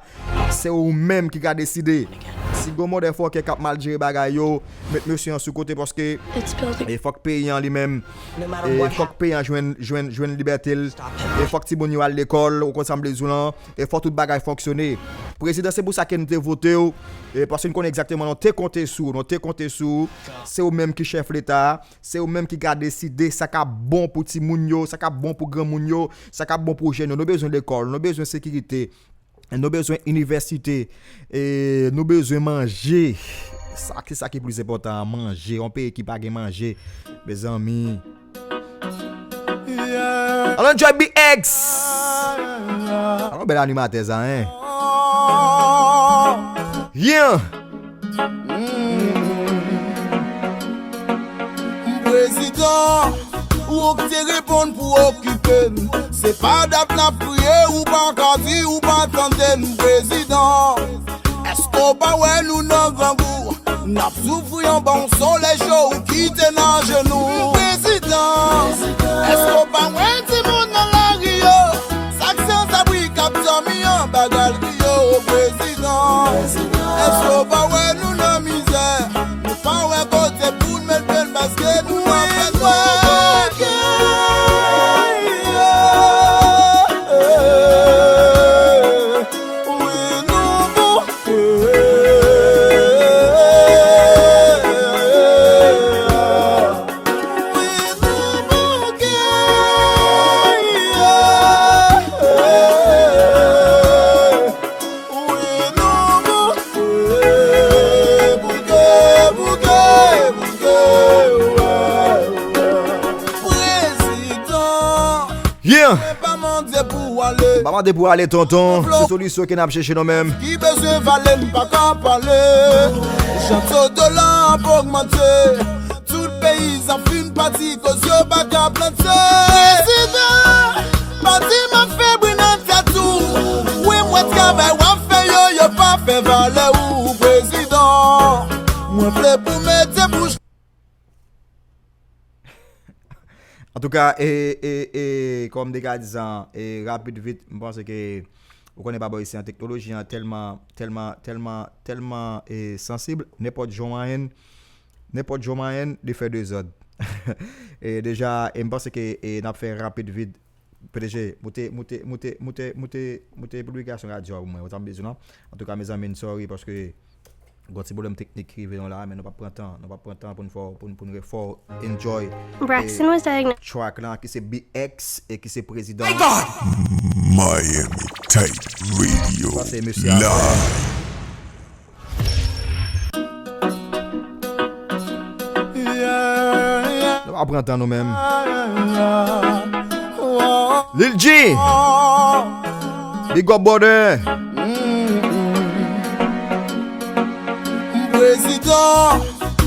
Se ou menm ki ka deside. Si gon motherfucker k ap mal jere bagay yo, met mesye an sou kote paske e fòk peyi an li menm, e fòk peyi an jwenn, jwenn, jwenn libète l. E fòk timoun yo al lekòl, ou konn sa m vle di w lan. E fòk tout bagay fonksyone. Prezidan, se pou sa ke nou te vote w. E paske nou konnen egzakteman, nou te konte sou ou, nou te konte sou ou. Se ou menm ki chèf leta a, se ou menm ki ka deside sa k ap bon pou timoun yo, sa k ap bon pou granmoun yo, sa k ap bon pou jèn yo. Nou bezwen lekòl, nou bezwen sekirite, nou bezwen inivèsite, e nou bezwen manje. Sa ki, sa ki plis enpòtan an, manje. Yon peyi ki pa gen manje, mezanmi. Ann enjoy B X. Alon bèl animatè sa, hein? Yeah. Prezidan, ou k te reponn pou okipe n. Se pa dat n ap priye, ou pa ka di, ou pa tande n, prezidan. Èske w pa wè nou nan grangou? N ap soufri anba yon solèy cho, ou kite n ajenou. Prezidan, èske w pa wè timoun nan lari yo? Sa k sanzabri k ap dòmi anba galri yo, prezidan. Èske w pa wè nou nan mizè? Nou pa wè kote pou n met pye n paske nou ap fè twòp. Wi, nou bouke. Yeah! Pa mande pou ale, tonton. Se solisyon ke n ap chèche nou menm. Ki bezwen vale, m pa ka pale. Jan to dola ap ogmante. Tout peyizan fin pati koz yo pa ka plante. Prezidan, pa di m ap fè bri nan tèt ou. Wi, m wè travay w ap fè yo, yo pa fè valè ou, prezidan. Mwen vle pou mete bouch Antouka, e, e, e, kòm m te ka di sa, e, rapid vit, m panse ke, ou konnen pa bò isi an, teknoloji an tèlman, tèlman, tèlman, tèlman, e, sansib, nenpòt jan w manyen, nenpòt jan w manyen, li fè dezòd. E deja, e m panse ke, e, n ap fè rapid vit, P D G, moute, moute, moute, moute, moute, moute piblikasyon radyo a pou mwen, ou sa m bezwen lan. Antouka, mezanmi, n sorry, paske gon ti pwoblèm teknik ki rive nou la, men nou p ap pran tan, nou p ap pran tan pou n fè, pou n, pou n fè w enjoy, Braxton e, was diagnosed track lan ki se B X e ki se Prezidan. Miami Tight Radio. Sa se mesye a. Live. Nou pa pran tan nou menm. Lil G. Big up, brother. Prezidan.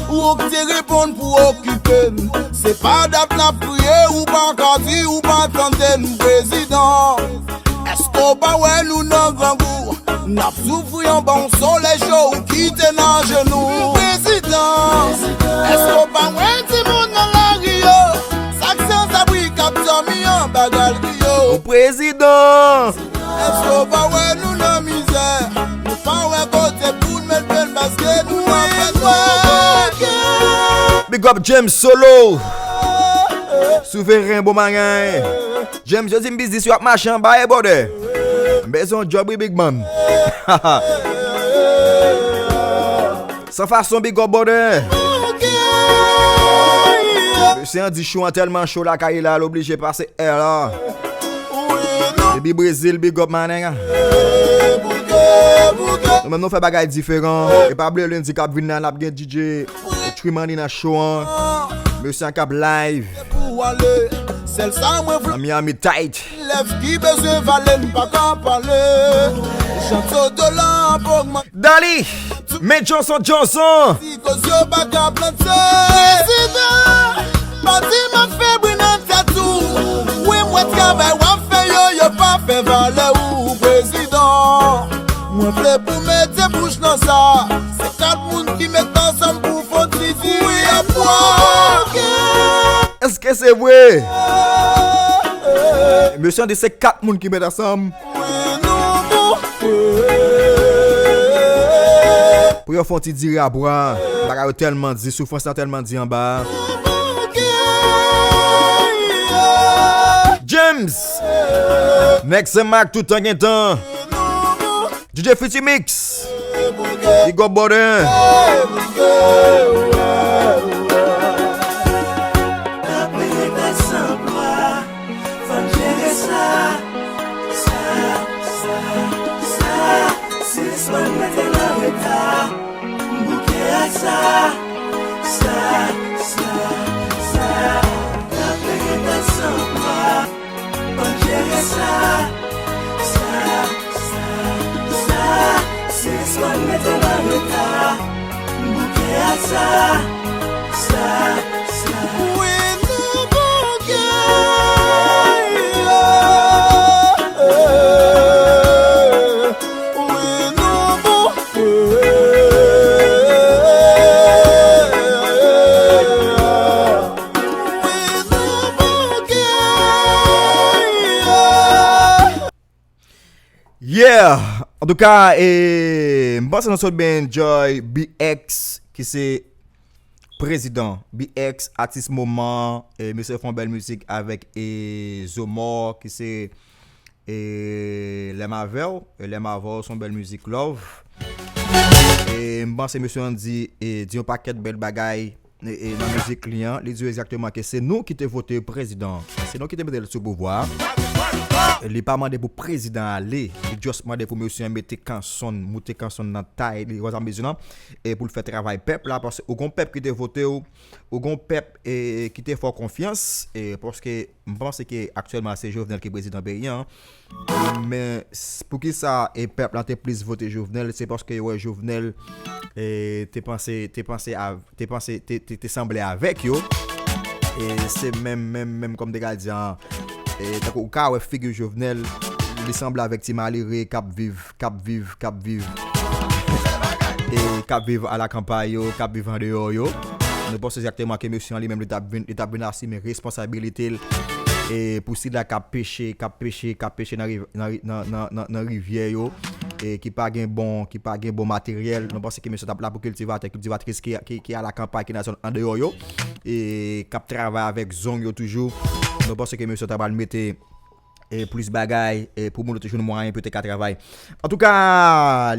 Ou k te reponn pou okipe n. Se pa dat n ap kriye, ou pa ka di, ou pa tande n, prezidan. Èske w pa wè nou nan grangou? N ap soufri anba yon solèy cho, ou kite n ajenou. Prezidan, èske w pa wè timoun nan lari yo? Sa k sanzabri k ap dòmi anba galri yo. Prezidan! Èske w pa wè nou nan mizè? Nou pa wè kote pou n met pye n paske nou nan fè nwa. Big up James Solo. Souveren bon bagay. James, yo di m biznis yo ap mache anba e bòdè. M bezwen yon djòb wi, big man. San fason, big up bòdè. Mesye an di cho an tèlman cho lakay li la, l oblije pase air la. Depi Brezil, big up, my nigga. Nou menm nou fè bagay diferan. E pa bliye lendi k ap vin la, n ap gen D J Trimani nan show an. Mesye an k ap live. Nan Miami tight. Lèv ki bezwen vale, n pa ka pale. Jan taux dola ap ogmante. Dali, men Johnson, Johnson. Ti koz yo pa ka plante. Prezidan, pa di m ap fè bri nan tèt ou. Wi, m wè travay w ap fè yo, yo pa fè valè ou, prezidan. Mwen vle pou mete bouch nan sa. Se kat moun ki met ansanm pou fon ti diri a bwa. Èske se vre? Mesye an di se kat moun ki met ansanm. Pou yo fè yon ti diri a bwa. Bagay yo tèlman di, soufrans lan tèlman di anba. James! Nèg Sen Mak toutan gentan. D J Future Mix. Big up, brother. Fò n jere sa, sa, sa, sa, sispann mete n an reta, bouke ak sa, sa, sa, sa, n ap rete san pwa, fò n jere sa, sa, sa, sa, sispann mete n an reta, bouke ak sa, sa, sa. Wi, nou bouke. Wi, nou bouke. Wi, nou bouke. Yeah! Antouka, e, m panse nou sot byen enjoy B X, ki se prezidan. B X, atis moman, e, mesye fè yon bèl mizik avèk, e, Zomò, ki se, e, Lè m avè w, e, Lè m avè w, se yon bèl mizik love. E, m panse mesye an di, e, di yon pakèt bèl bagay, e, e, nan mizik li an, li di yo egzakteman ke se nou ki te vote prezidan an. Se nou ki te mete l sou pouvwa a. Li pa mande pou prezidan ale, li just mande pou mesye an mete kanson, moute kanson nan tay li, ou konprann sa m di w lan, e pou l fè travay pèp la, paske ou gon pèp ki te vote w, ou gon pèp, e, ki te fè w konfyans, e, paske m panse ke aktyèlman se Jovenel ki prezidan peyi an. Men, s-, poukisa, e, pèp la te plis vote Jovenel? Se paske yo wè Jovenel, e, te panse, te panse a, te panse, te, te, te sanble avèk yo. E se menm, menm, menm kòm te ka di an, e, tankou ou ka wè figi Jovenel, li sanble avèk ti malere k ap viv, k ap viv, k ap viv, e k ap viv alakanpay yo, k ap viv andeyò yo. Nou panse egzakteman ke mesye an li menm, li t ap vin, li t ap vin asime responsabilite l, e pou sila k ap peche, k ap peche, k ap peche nan riv-, nan ri-, nan, nan, nan, nan rivyè yo, e ki pa gen bon, ki pa gen bon materyèl. Nou panse ke mesye t ap la pou kiltivatè, kiltivatris ki, ki, ki alakanpay, ki nan zòn andeyò yo, e k ap travay avèk zong yo toujou. Nou panse ke mesye t ap al mete, e, plis bagay, e, pou moun yo te jwenn mwayen pou yo te ka travay. Antouka,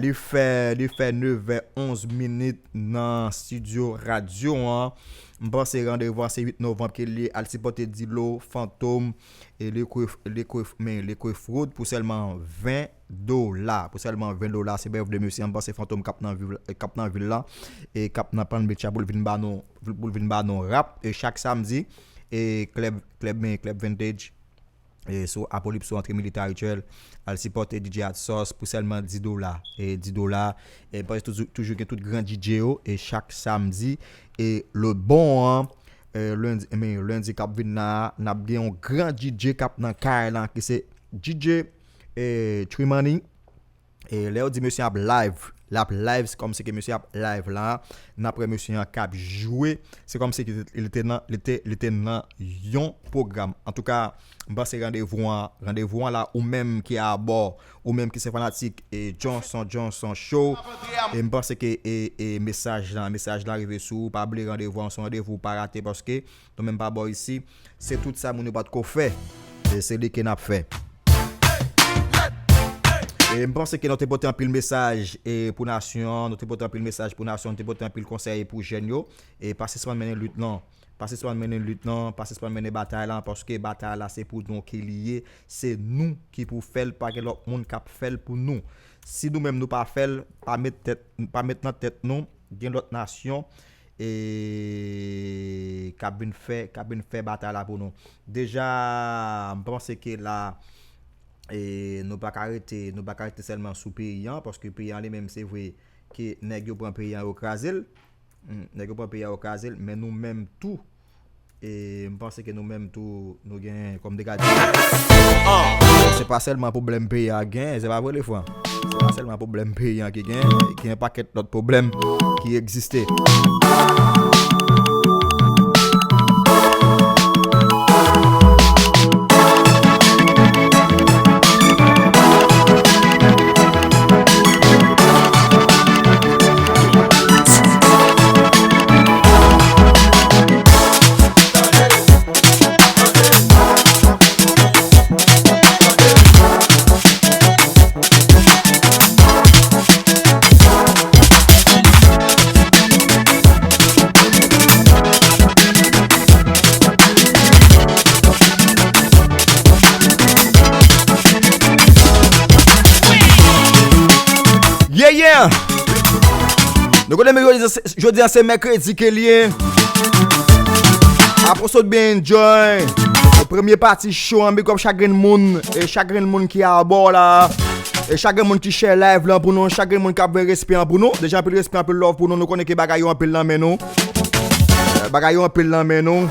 li fè, li fè nevè onz minit nan estidyo radyo an. M panse randevou a se uit novanm ke li al sipòte Dilo, Fantom, e Liquif-, Liquif-, men Liquifruit pou sèlman ven dola. Pou sèlman ven dola, se bèv de mesye, m panse Fantom k ap nan vil, k ap nan vil la, e k ap nan Palm Beach la pou l vin ba nou, pou l vin ba nou rap, e chak samdi, e klèb, klèb, men klèb Vintage, E sou Apocalypse antre Military Trail, al sipòte D J Hot Sauce pou sèlman dis dola. E dis dola. E m panse toujou, toujou gen tout gran D J yo. E chak samdi, e le bon an, e lendi, men lendi k ap vin la, n ap gen yon gran D J k ap nan kay la, ki se D J, e, Tree Money. E lè yo di mesye ap live, l ap live, se kòmsi ke mesye ap live la, n ap wè mesye an k ap jwe, se kòmsi ke li te nan, li te, li te nan yon pwogram. Antouka, m panse randevou an, randevou an la, ou menm ki abò, ou menm ki se fanatik, e Johnson, Johnson Show, e m panse ke, e, e mesaj la, mesaj la rive sou ou, pa bliye randevou an, se yon randevou pa rate, paske nou menm pa bò isi, se tout sa moun yo pa t ko fè, e se li ke n ap fè. E m panse ke nou te pote anpil mesaj, e, pou nasyon an, nou te pote anpil mesaj pou nasyon, nou te pote anpil konsèy pou jèn yo. E pa sispann mennen lit lan. Pa sispann mennen lit lan, pa sispann mennen batay lan, paske batay la se pou nou ke li ye, se nou ki pou fè l, pa gen lòt moun k ap fè l pou nou. Si nou menm nou pa fè l, pa met tèt, pa met nan tèt nou, gen lòt nasyon, e k ap vin fè, k ap vin fè batay la pou nou. Deja, m panse ke la, e nou pa ka rete, nou pa ka rete sèlman sou peyi an, paske peyi an li menm, se vre ke nèg yo pran peyi an, yo kraze l. Hmm, nèg yo pran peyi an, yo kraze l, men nou menm tou, e m panse ke nou menm tou, nou gen, kòm te ka di, se pa sèlman pwoblèm peyi a gen, se pa vre, Lefran? Se pa sèlman pwoblèm peyi an ki gen, gen yon pakèt lòt pwoblèm ki egziste. Yeah, yeah! Nou konnen men jodi, jodi a se mèkredi ke l ye. Apre w sot byen enjoy premye pati show an, big up chak grenn moun, e chak grenn moun ki abò la, e chak grenn moun ki share live lan pou nou, chak grenn moun k ap voye respè an pou nou. Deja anpil respè, anpil love pou nou, nou konnen ke bagay yo anpil nan men nou. E, bagay yo anpil nan men nou.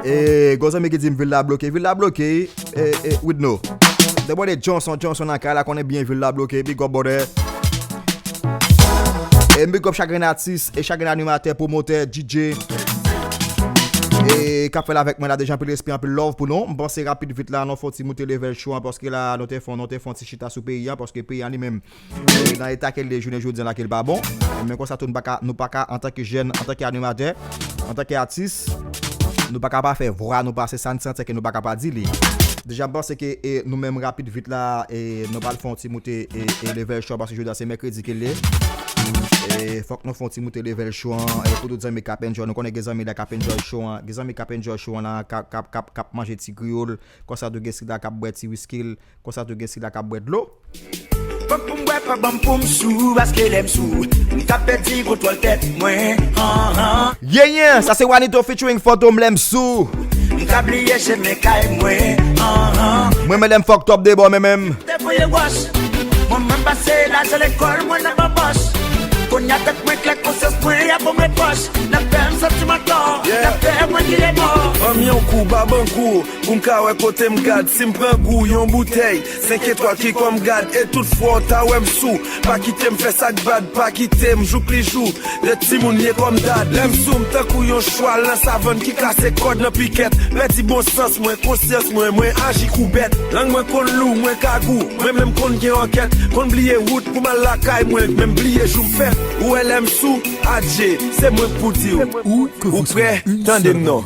E, gwo zanmi ki di m vil la bloke, vil la bloke, e, e, Widno. The boy de Johnson, Johnson nan kay la, konnen byen vil la bloke, big up brother. E m big up chak grenn atis, e chak grenn animatè, pwomotè, D J, e k ap fè l avèk mwen la, deja anpil respè, anpil love pou nou. M panse rapid vit la, nou fè yon ti moute level show an, paske la, nou te fè, nou te fè yon ti chita sou peyi an, paske peyi an li menm, e, nan eta ke l ye jounen jodi an la, ke l pa bon. E men konsa tou, nou pa ka, nou pa ka, antanke jèn, antanke animatè, antanke atis, nou pa ka pa fè vwa nou pase, sa n santi ke nou pa ka pa di li. Deja, m panse ke, e, nou menm rapid vit la, e, nou pral fè yon ti moute, e, e, level show, paske jodi a se mèkredi ke l ye. E, fòk nou fè yon ti moute level show an, e, pou tout zanmi k ap enjoy, nou konnen gen zanmi la k ap enjoy show an, gen zanmi k ap enjoy show an la, k ap, k ap, k ap, k ap manje ti griyòl, konsa tou gen sila k ap bwè ti wiski l, konsa tou gen sila k ap bwè dlo. Pòt pou m bwè, pa ban m pou m sou, paske lè m sou, m ka pèdi kontwòl tèt mwen, han, han. Yeah, yeah, sa se Wanito featuring Fantom, Lè m sou. M ka bliye chemen kay mwen, han, han. Mwen menm lè m fucked up de bò, men menm. Te voye wòch, mwen menm pase lajan lekòl mwen nan banbòch. Kounye a tèt mwen klè, konsyans mwen ap ban mwen pòch. N ap fè m santi m ankò, n ap fè mwen vire bò. Ban m yon kou, ba ban kou. Pou m ka wè kote m gad, si m pran gou yon boutèy, senk etwal ki kò m gad, e tout fwa w ta wè m sou. Pa kite m fè sa k bad, pa kite m jouk li jou, de timoun ye kò m dad. Lè m sou m tankou yon chwal nan savann ki kase kòd nan pikèt. Pèdi bon sans mwen, konsyans mwen, mwen aji kou bèt. Lang mwen konn lou, mwen ka gou, mwen menm konn gen òkèt. Konn bliye wout pou m al lakay mwen, menm bliye jou m fèt. Ou wè lè m sou, adje, se mwen k pou di w. Ou prè? Tande m non.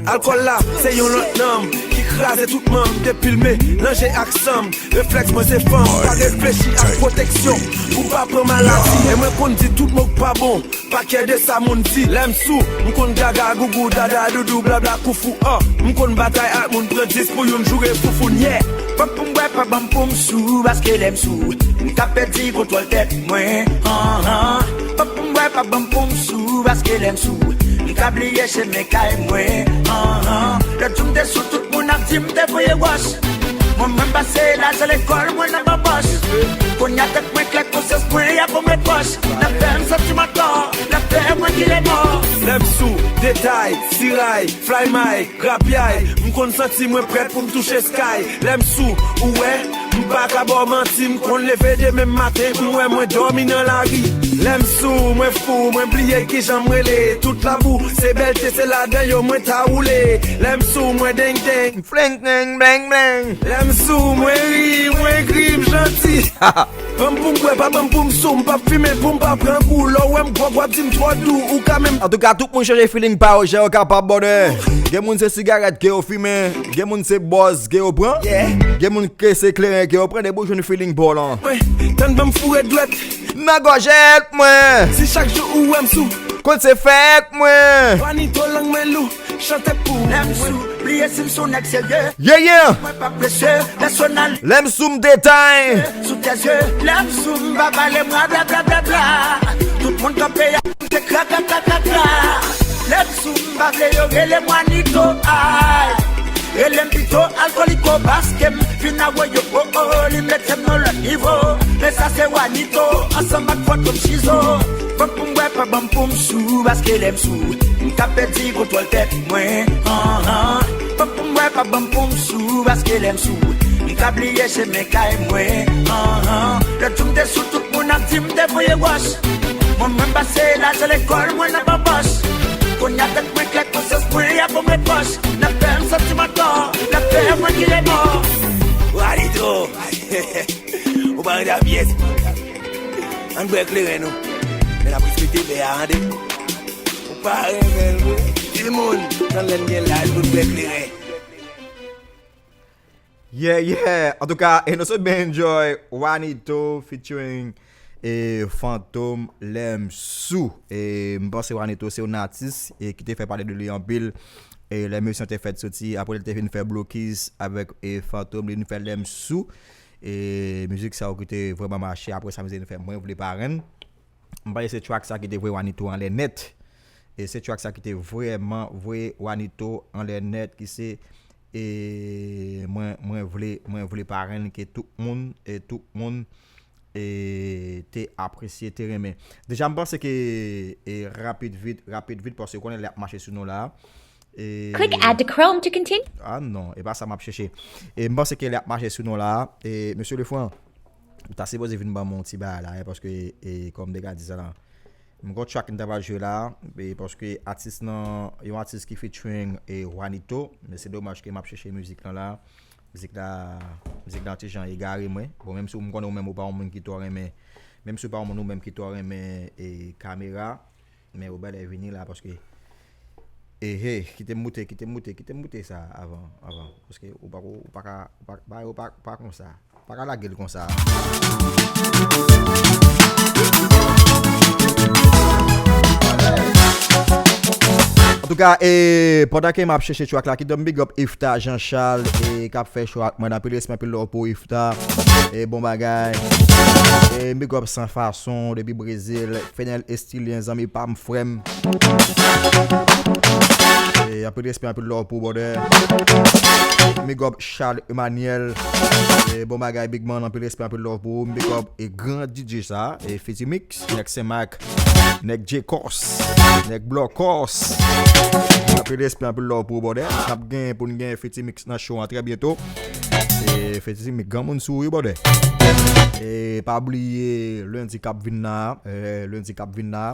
Alkòl la, se yon lòt nanm ki kraze tout manm, depi l melanje ak san m. Reflèks mwen se fanm, pa reflechi ak pwoteksyon pou pa pran maladi. E mwen konn di tout mo k pa bon, pa kè de sa moun di. Lè m sou, m konn gaga, gougou, dada, doudou, blabla, koufou, an. M konn batay ak moun, pran dis pou youn, joure foufoun, yeah. Pòt pou m bwè, pa ban m pou m sou, paske lè m sou, m ka pèdi kontwòl tèt mwen, han, han. Pòt pou m bwè, pa ban m pou m sou, paske lè m sou, m ka bliye chemen kay mwen, han, han. Lòt jou m te sou, tout Moun ap di m te voye wòch. Mwen menm pase lajan lekòl mwen nan banbòch. Kounye a tèt mwen klè, konsyans mwen ap ban mwen pòch. N ap fè m santi m atò, n ap fè mwen vire mò. Lè m sou, detay, siray, fly my, grapyay. M konn santi mwen prèt pou m touche sky. Lè m sou, ou wè, m pa ka ba w manti, m konn leve demen maten, m wè mwen dòmi nan lari. Lè m sou, mwen fou, mwen bliye kijan m rele. Tout labou, se bèlte, se ladan yo mwen ta woule. Lè m sou, mwen deng deng. Fleng, fleng, bleng, bleng. Lè m sou, mwen ri, mwen kri, m janti. Ban m pou m bwè, pa ban m pou m sou, m p ap fimen pou m pa pran gou. Lè w wè m gwòg, w ap di m twò dou, ou ka menm. Antouka, tout moun chanje feeling pa yo, jan yo kapab, brother. Gen moun se sigarèt ke yo fimen, gen moun se bòz ke yo pran, gen moun ke se kleren ke yo pran, depi w jwenn feeling pa w lan. Mwen, tann ban m foure dwèt. Nan gòjèt mwen. Si chak jou ou wè m sou. Kot se fèt mwen. Wanito lang mwen lou. Chante pou lè m sou, bliye si m sou nèg serye. Yeah, yeah. Mwen pa presye, pèsonal. Lè m sou m detay. Sou tè zye, lè m sou m pa pale mwa bla bla bla bla. Tout moun kanpe y ap moute kra kra kra kra kra. Lè m sou m pa vle yo rele m Wanito, ay. Rele m pito Alkoliko paske m fin awoyo, oh, oh, li mete m nan lòt nivo. Men sa se Wanito, ansanm ak Fantom Chizo. Ban m pou m bwè, pa ban m pou m sou, paske lè m sou, m ka pèdi kontwòl tèt mwen, han, han. Ban m pou m bwè, pa ban m pou m sou, paske lè m sou, m ka bliye chemen kay mwen, han, han. Lòt jou m te sou, tout moun ap di m te voye wòch. Mwen menm pase lajan lekòl mwen nan banbòch. Kounye a tèt mwen klè, konsyans mwen ap ban mwen pòch. N ap fè m santi m atò, n ap fè mwen vire mò. Wanito. Ou pa rete a pyès. Ann bwè kleren nou. Men n ap respekte bè a, tande. Ou pa renmen l vre. Timoun, tann lè n gen laj pou n bwè kleren. Yeah, yeah. Antouka, e nou sot byen enjoy Wanito featuring e Fantom Lè m sou. E m panse Wanito se yon atis e ki te fè pale de li anpil. E lè mesye an te fèt soti, apre li te vin fè blokis avèk e Fantom, li vin fè Lè m sou. E mizik sa yo ki te vrèman mache. Apre sa, mizik vin fè Mwen vle parenn. M panse se track sa ki te voye Wanito anlè nèt. E se track sa ki te vrèman voye Wanito anlè nèt, ki se e mwen, mwen vle, mwen vle parenn ke tout moun, e tout moun e te apresye, te renmen. Deja, m panse ke e rapid vit, rapid vit, paske konnen lè ap mache sou nou la. E Click add to Chrome to continue. Ah non, e pa sa m ap chèche. E m panse ke lè ap mache sou nou la, e mesye Lefran, ou ta sipoze vin ban mwen yon ti bagay la, e paske e kòm m te ka di sa la. M gon track m ta pral jwe la, e paske atis nan, yon atis ki featuring e Wanito, men se domaj ke m ap chèche mizik lan la. Mizik la, mizik la ti jan egare mwen. Bon, menm si m konnen ou menm ou pa yon moun ki twò renmen, menm si ou pa yon moun ou menm ki twò renmen e kamera, men ou bèlè vini la paske ehe, kite m moute, kite m moute, kite m moute sa avan, avan. Paske ou pa, ou pa ka, ou pa, bagay ou pa, pa konsa. Pa ka lage l konsa. Antouka, e, pandan ke m ap chèche track la, kite m big up Ifta Jean Charles, e, k ap fè show ak mwen. Anpil respè, anpil love pou Ifta. E, bon bagay. E, big up San Fason depi Brezil. Fenel Estilyen, zanmi pa m, frè m. E, anpil respè, anpil love pou ou, brother. Big up Charles Emmanuel. E, bon bagay, big man, anpil respè, anpil love pou ou. Big up e gran D J sa, e Fiti Mix, nèg Senmak, nèg Jekòs, nèg Blòkòs. Anpil respè, anpil love pou ou, brother. N ap gen pou n gen Fiti Mix nan show an trè byento. E Fiti Mix, granmoun sou ou, wi, brother. E pa bliye, lendi k ap vin la, e, lendi k ap vin la,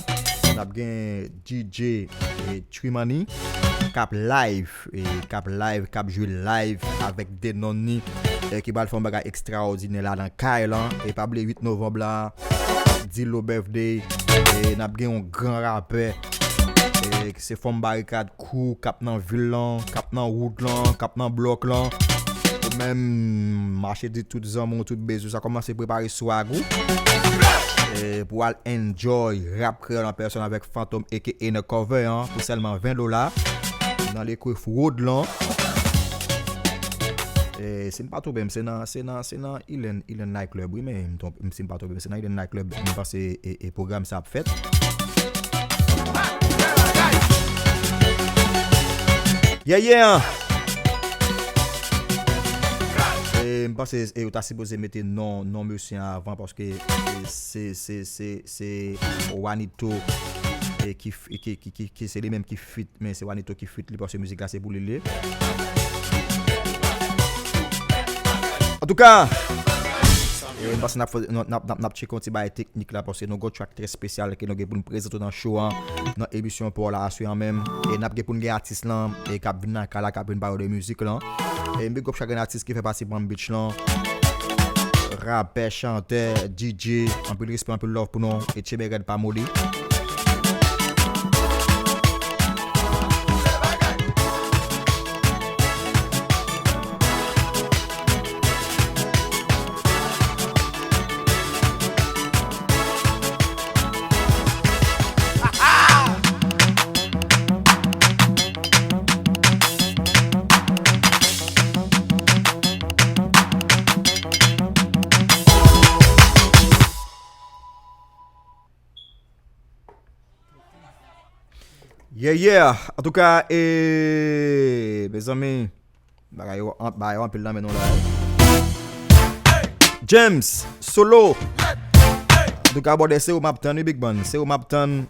n ap gen D J e Trimani k ap live, e k ap live, k ap jwe live avèk de nonn ni, e ki pral fè yon bagay ekstraòdinè la nan kay lan. E pa bliye uit novanm la, Dilo Birthday, e n ap gen yon gran rapè, e se Fanm Barikad Crew k ap nan vil lan, k ap nan wood lan, k ap nan blòk lan. Ou menm, mache di tout zanmi w, tout bezou, sa kòmanse prepare swag ou. E, pou al enjoy rap kreyòl an pèsòn avèk Fantom aka Undercover an, pou sèlman ven dola. Nan Lekwif Road lan. E, si m pa twonpe m, se nan, se nan, se nan Ilen, Ilen Night Club, wi, men m twonpe, si m pa twonpe m, se nan Ilen Night Club, m panse, e, e pwogram sa ap fèt. Yeah, yeah. E m panse e yo ta sipoze mete non, non mesye an avan, paske e se, se, se, se Wanito e ki, f- ki, ki, ki, ki se li menm ki fit, men se Wanito ki fit li, paske mizik la se pou li li ye. Antouka, e m panse n ap fè- n ap, n ap, n ap tcheke yon ti bagay teknik la, paske nou gen yon track trè espesyal ke nou gen pou n prezante nan show an, nan emisyon pa w la aswè an menm. E n ap gen pou n gen atis lan e k ap vin nan kay la, k ap vin pale de mizik lan. E m big up chak grenn atis ki fè pati Palm Beach lan. Rapè, chantè, D J, anpil respè, anpil love pou nou. E tchebe rèd pa moli. Yeah, yeah. Antouka, e, mezanmi, bagay yo, an- bagay yo anpil nan men nou la. James, solo. Antouka, brother, se ou m ap tann, wi, Big Man. Se ou m ap tann,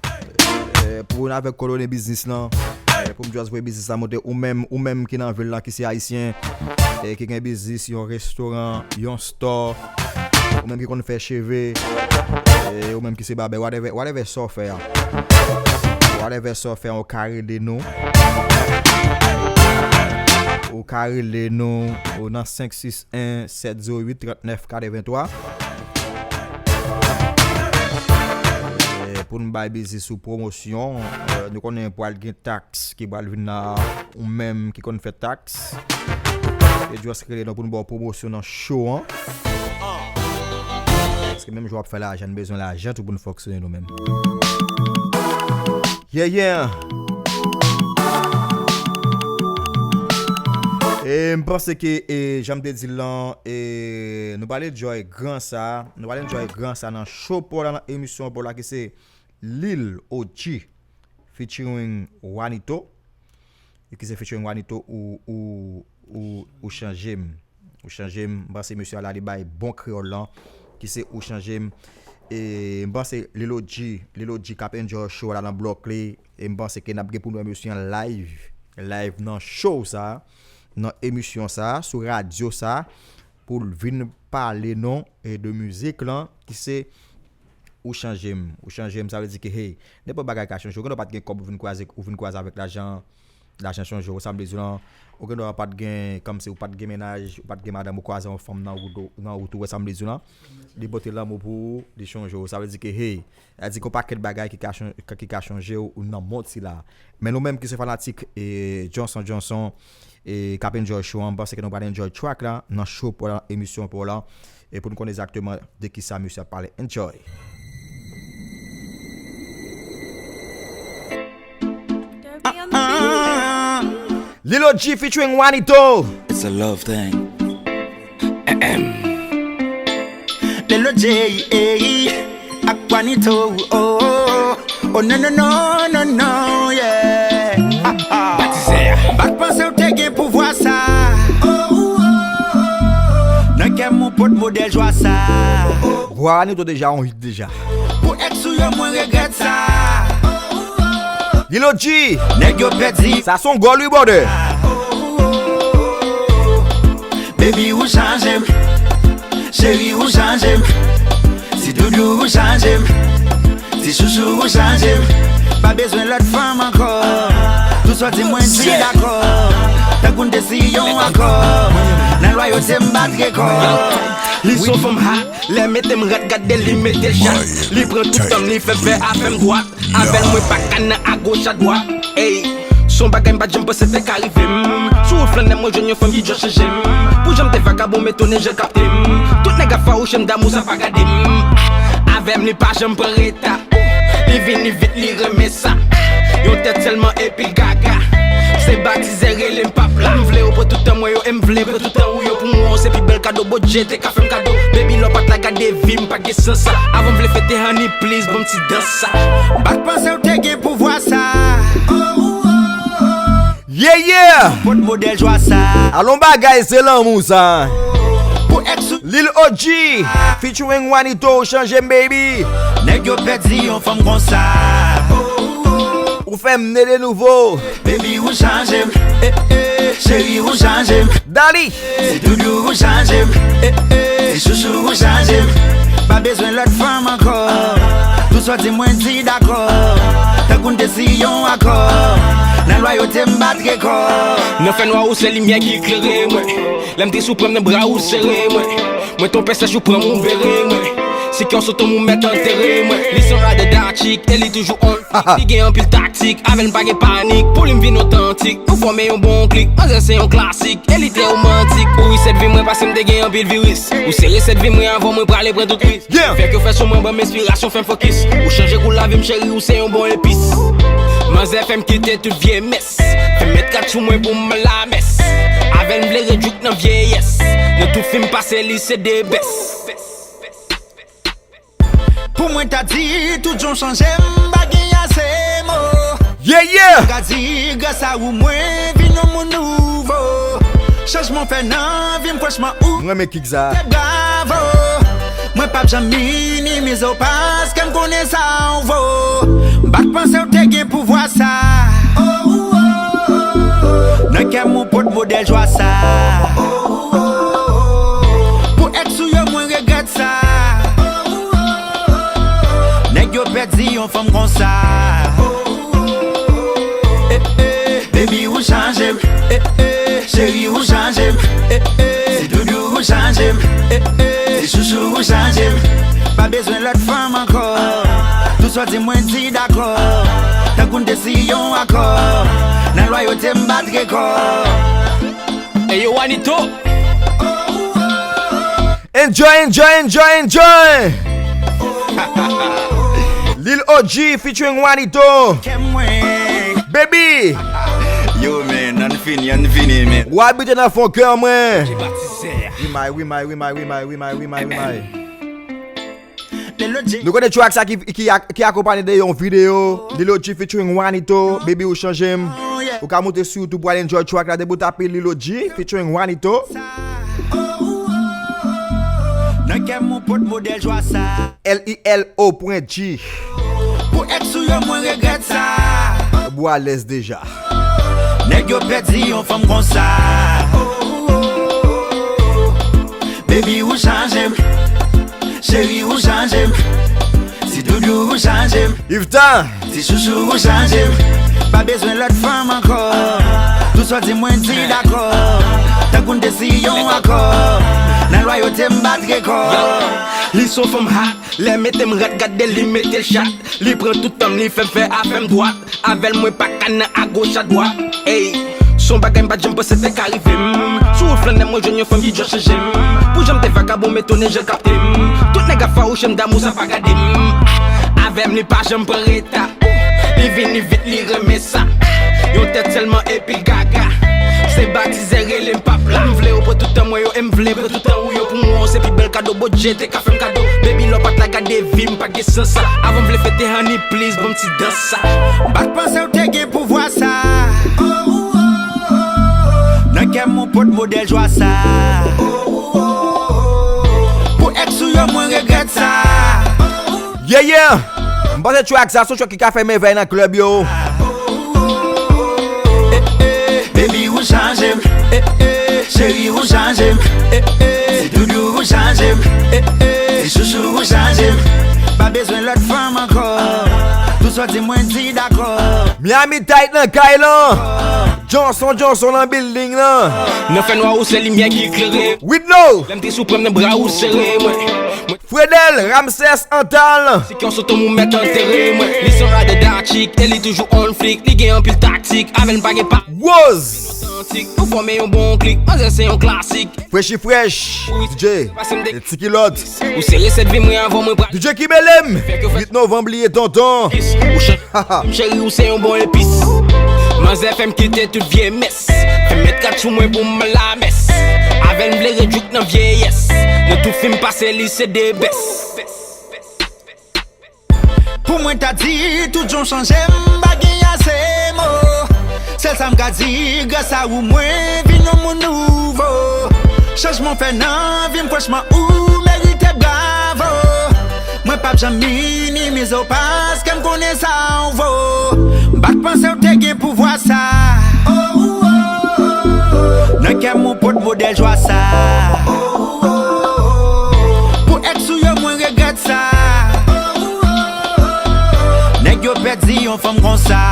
e, pou vin avèk kowòdone biznis lan. E, pou m just voye biznis la monte. Ou menm, ou menm ki nan vil la, ki se ayisyen, e, ki gen biznis, yon restoran, yon store, ou menm ki konn fè cheve, e, ou menm ki se babè, whatever, whatever sa w fè a. Whatever sa w fè a, ou ka rele nou. Ou ka rele nou, ou nan senk sis en sèt zewo uit trant nèf katreventwa. E, pou n bay biznis ou pwomosyon, e, nou konnen pral gen taks ki pral vin la, ou menm ki konn fè taks. E just rele nou pou n ba w pwomosyon nan show an. Paske menm jan w ap fè lajan, n bezwen lajan tou pou n fonksyone nou menm. Yeah, yeah. E m panse ke, e, jan m te di l lan, e, nou pral enjoy gran sa, nou pral enjoy gran sa nan show pa w la, nan emisyon pa w la ki se Lil O G featuring Wanito. E ki se featuring Wanito ou, ou, ou, ou chanje m. Ou chanje m. M panse mesye a la li bay bon kreyòl lan, ki se ou chanje m. E m panse Lil O G, Lil O G k ap enjoy show la nan blòk li. E m panse ke n ap gen pou n wè mesye an live, live nan show sa, nan emisyon sa, sou radyo sa, pou l vin pale nou e de mizik lan, ki se Ou chanje m. Ou chanje m, sa vle di ke, hey, nenpòt bagay ka chanje. Ou gendwa pa t gen kòb, ou vin kwaze, ou vin kwaze avèk lajan, lajan chanje w. Sa m vle di w lan, ou gendwa pa t gen, kòmsi ou pa t gen mennaj, ou pa t gen madanm, ou kwaze yon fanm nan wout ou, nan wout ou, wè sa m vle di w lan. Li pote lanmou pou ou, li chanje w. Sa vle di ke, hey, sa vle di ke yon pakèt bagay ki ka chan- ki ka chanje w nan mond sila. Men nou menm ki se fanatik e Johnson Johnson e k ap enjoy show an, m panse ke nou pral enjoy track la nan show pa w la, emisyon pa w la, e pou n konn egzakteman de kisa misye ap pale. Enjoy. Lil O G featuring Wanito. It's a love thing. Lil O G, ey, ak Wanito, oh, oh, oh, no, no, no, no, no, yeah. Ha, ha. Batizè. M pa t panse w te gen pouvwa sa. Nan kè m ou pot modèl jwa sa. Vwa Wanito deja on hit deja. Pou èks ou yo, mwen regrèt sa. Lil O G. Nèg yo pèdi. Sa se on gòl wi, brother. Baby, ou chanje m. Cheri, ou chanje m. Ti doudou, ou chanje m. Ti chouchou, ou chanje m. Pa bezwen lòt fanm ankò. Tout sa w di, mwen di dakò. Tankou n te siyen yon akò. Nan lwayote m bat rekò. Li se yon fanm hot. Lè mete m rat, gade li mete l chat. Li pran tout tan m, li fè vè a fè m dwat. Avè l mwen pa ka nan agoch adwat. Ey, se yon bagay m pa t janm panse te ka rive m. Sou wout flannè mwen jwenn yon fanm ki just chanje m. Pou jan m te vakabon, m etone jan l kapte m. Tout nèg ap fawouche m, damou sa pa gade m. Avè m li pa janm pran reta. Li vini vit, li renmen sa. Yon tèt sèlman epi l gaga. Se batizè rele m pap la. M vle yo pran tout tan mwen yo, e m vle pran tout tan ou yo. Pou mwen w se pi bèl kado Bondye te ka fè m kado. Baby lè w pa t la gade vi m pa gen sans sa. Avan m vle fete honey please ban m ti dans sa. M pa t panse w te gen pouvwa sa. Yeah, yeah. Pot modèl jwa sa. Alon bagay se lanmou sa. Lil O G featuring Juanito, ou chanje m, baby. Nèg yo pèdi yon fanm konsa. Ou fè m ne de nouvo. Cheri ou chanje m. Dali. Se doudou ou chanje m. Se chouchou ou chanje m. Pa bezwen lòt fanm ankò. Tou sa w di mwen di dakò. Tankou n te siyen yon akò. Nan lwayote m bat rekò. Nan fènwa ou se limyè ki klere mwen. Lè m te sou pran nan bra ou sere mwen. Mwen ton pèsèch ou pran m ou bere mwen. Si kè w sot ou mèt antere mwen. Li se yon radada chick e li toujou on. Li gen anpil taktik, avè l m pa gen panik. Pou li m vin otantik, nou fòme yon bon klik. Manzè se yon klasik, e li trè romantik. Ou wi sèt vi mwen pase m te gen anpil viris. Ou sere sèt vi mwen avan mwen prale pran tout risk. Fè ke fè sou mwen ban m enspirasyon fè m fokis. Ou chanje kou lavi m cheri ou se yon bon epis. Manzè fè m kite tout vye mès. Fè m met kat sou mwen pou m lamès. Avè l m vle redjouk nan vyeyès. Nan tout fim pase li se de bès. Pou mwen ta di tout jan w chanje m pa gen ase mo. Yeah yeah. M ka di gras a ou mwen vin yon moun nouvo. Chanjman w fè nan vi m franchman ou. M renmen kik sa. Se bravo. Mwen p ap janm minimize w paske m konnen sa w vo. M pa t panse w te gen pouvwa sa. Nan kè m ou pot modèl jwa sa. Pou èks ou yo mwen regrèt sa. Nèg yo pèdi yon fanm konsa. Eh, eh, baby ou chanje m. Eh, eh, cheri ou chanje m. Eh, eh, se doudou ou chanje m. Eh, eh, se chouchou ou chanje m. Pa bezwen lòt fanm ankò. Tou sa w di mwen di dakò. Tankou n te siyen yon akò. Nan lwayote m bat rekò. Eyo Juanito. Enjoy, enjoy, enjoy, enjoy. Lil O G featuring Juanito. Baby. Yo man, ann fini, ann fini man. W abite nan fon kè mwen. Wi may, wi may, wi may, wi may, wi may, wi may, wi may. Nou konnen track sa ki, ki, ki akonpanye de yon videyo. Lil O G featuring Juanito, Baby ou chanje m. Ou ka moute sou YouTube pou al enjoy track la depi w tape Lil O G featuring Juanito. Nan kè m ou pot modèl jwa sa. L I L O pwen G. Pou èks ou yo mwen regrèt sa. Bwa alèz deja. Nèg yo pèdi yon fanm konsa. Baby ou chanje m. Cheri ou chanje m. Ti doudou ou chanje m. Yvtan. Ti chouchou ou chanje m. Pa bezwen lòt fanm ankò. Tou sa w di mwen di dakò. Tankou n te siyen yon akò. Nan lwayote m bat rekò. Li se yon fanm hot. Lè mete m rat gade li mete l chat. Li pran tout tan m li fè m fè afè m dwat. Avè l mwen pa ka nan agoch adwat. Ey. Se yon bagay m pa t janm panse te ka rive m. Sou wout flannè mwen jwenn yon fanm ki djòl chanje m. Pou jan m te vakabon m etone jan l kapte m. Tout nèg ap fawouche m damou sa pa gade m. Avè m li pa janm pran reta. Li vini vit li renmen sa. Yon tèt sèlman epi l gaga. Se batizè rele m pap la. M vle yo pran tout tan mwen yo e m vle pran tout tan ou yo pou mwen se pi bèl kado Bondye te ka fè m kado. Baby lè w pa t la gade vi m pa gen sans sa. Avan m vle fete honey please ban m ti dans sa. M pa t panse w te gen pouvwa sa. Nan kè m ou pot modèl jwa sa. Pou èks ou yo mwen regrèt sa. Yeah yeah. M panse track sa se yon track ki ka fè mèvèy nan club yo. Baby ou chanje m. Cheri ou chanje m. Se doudou ou chanje m. Se chouchou ou chanje m. Pa bezwen lòt fanm ankò. Tou sa w di mwen di dakò. Miami Tight nan kay lan. Johnson Johnson nan building lan. Nan fènwa ou se limyè ki klere. Widno. Lè m te sou pran m nan bra ou sere mwen. Fredel Ramsès Antal. Si kè w sot ou mèt antere mwen. Li se yon radada chick e li toujou on flik. Li gen anpil taktik, avè l m pa gen pa. Woz. Otantik, nou fòme yon bon klik. Manzè se yon klasik. Freshi fresh. DJ. Ti kilòt. Ou se resèt vi mwen avan mwen pral. DJ Kibelem. Uit novanm bliye tonton. Ou chanje m cheri ou se yon bon epis. Manzè fè m kite tout vye mès. Fè m met kat sou mwen pou m lamès. Avè l m vle redjouk nan vyeyès. Nan tout fim pase li se de bès. Pou mwen ta di tout jan w chanje m pa gen ase mo. Sèl sa m ka di gras a ou mwen vin yon moun nouvo. Chanjman w fè nan vi m, franchman, ou merite bravo. Mwen p ap janm minimize w paske m konnen sa w vo. M pa t panse w te gen pouvwa sa. Nan kè m ou pot modèl jwa sa. Pou èks ou yo, mwen regrèt sa. Nèg yo pèdi yon fanm konsa.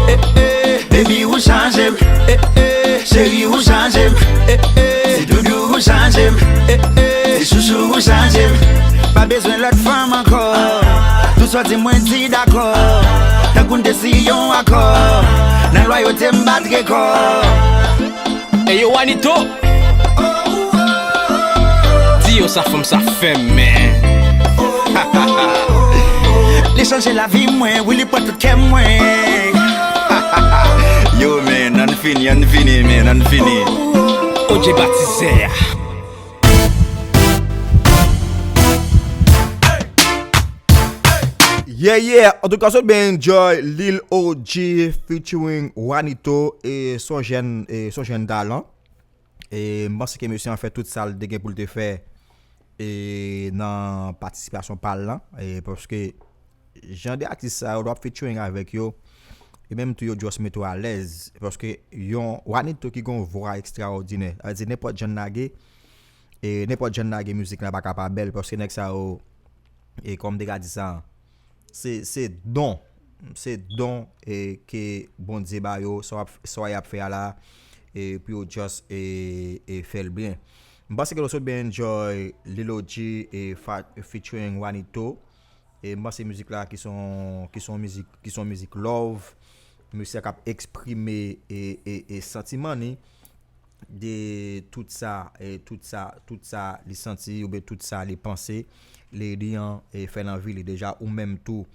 Eh, eh, baby, ou chanje m. Eh, eh, cheri, ou chanje m. Eh, eh, ti doudou, ou chanje m. Eh, eh, ti chouchou, ou chanje m. Pa bezwen lòt fanm ankò. Tout sa w di, mwen di dakò. Tankou n te siyen yon akò. Nan lwayote, m bat rekò. Hey yo, Wanito! Di yo sa fanm sa fè, man. Li chanje lavi mwen, wi, li pran tout kè mwen. Yo, man, ann fini, ann fini, man, ann fini. O J Batizè. Yeah, yeah. Antouka, sot byen enjoy Lil O G featuring Wanito. E son jèn, e son jèn talan. E m panse ke mesye an fè tout sa l te gen pou l te fè, e nan patisipasyon pa l lan. E paske jan de atis sa yo, lè w ap featuring avèk yo, e menm tou yo just mete w alèz. Paske yon Wanito ki gen yon vwa ekstraòdinè. Sa vle di nenpòt jan n lage, e nenpòt jan n lage mizik la pa ka pa bèl, paske nèg sa yo, e kòm m te ka di sa, se, se don. Se don, e, ke Bondye ba yo, sa w ap, sa y ap fè a la, e, pou yo just, e, e, fè l byen. M panse ke nou sot byen enjoy Lil O G, e, fa-, featuring Wanito. E m panse mizik la ki son, ki son mizik, ki son mizik love. Mesye a k ap eksprime, e, e, e santiman ni de tout sa, e, tout sa, tout sa li santi oubyen tout sa li panse, li, li an, e, fè nan vi li. Deja, ou menm tou,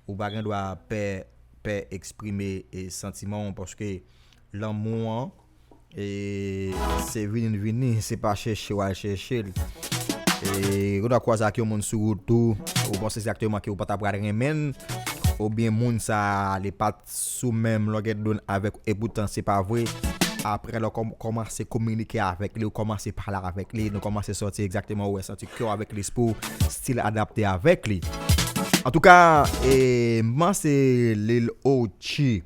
ou pa gen dwa pè, pè eksprime, e, santiman w, paske lanmou an, e, se vini l vini, se pa chèche w al chèche l. E, ou ta kwaze ak yon moun sou wout ou, ou panse egzakteman ke ou pa ta pral renmen l, oubyen moun sa a, li pa t sou menm longè donn avèk ou, epoutan se pa vre. Apre lè w kòm-, kòmanse kominike avèk li, ou kòmanse pale avèk li, nou kòmanse sòti egzakteman, ou wè, santi kè w avèk lespri w still adapte avèk li. Antouka, e, m panse Lil O G,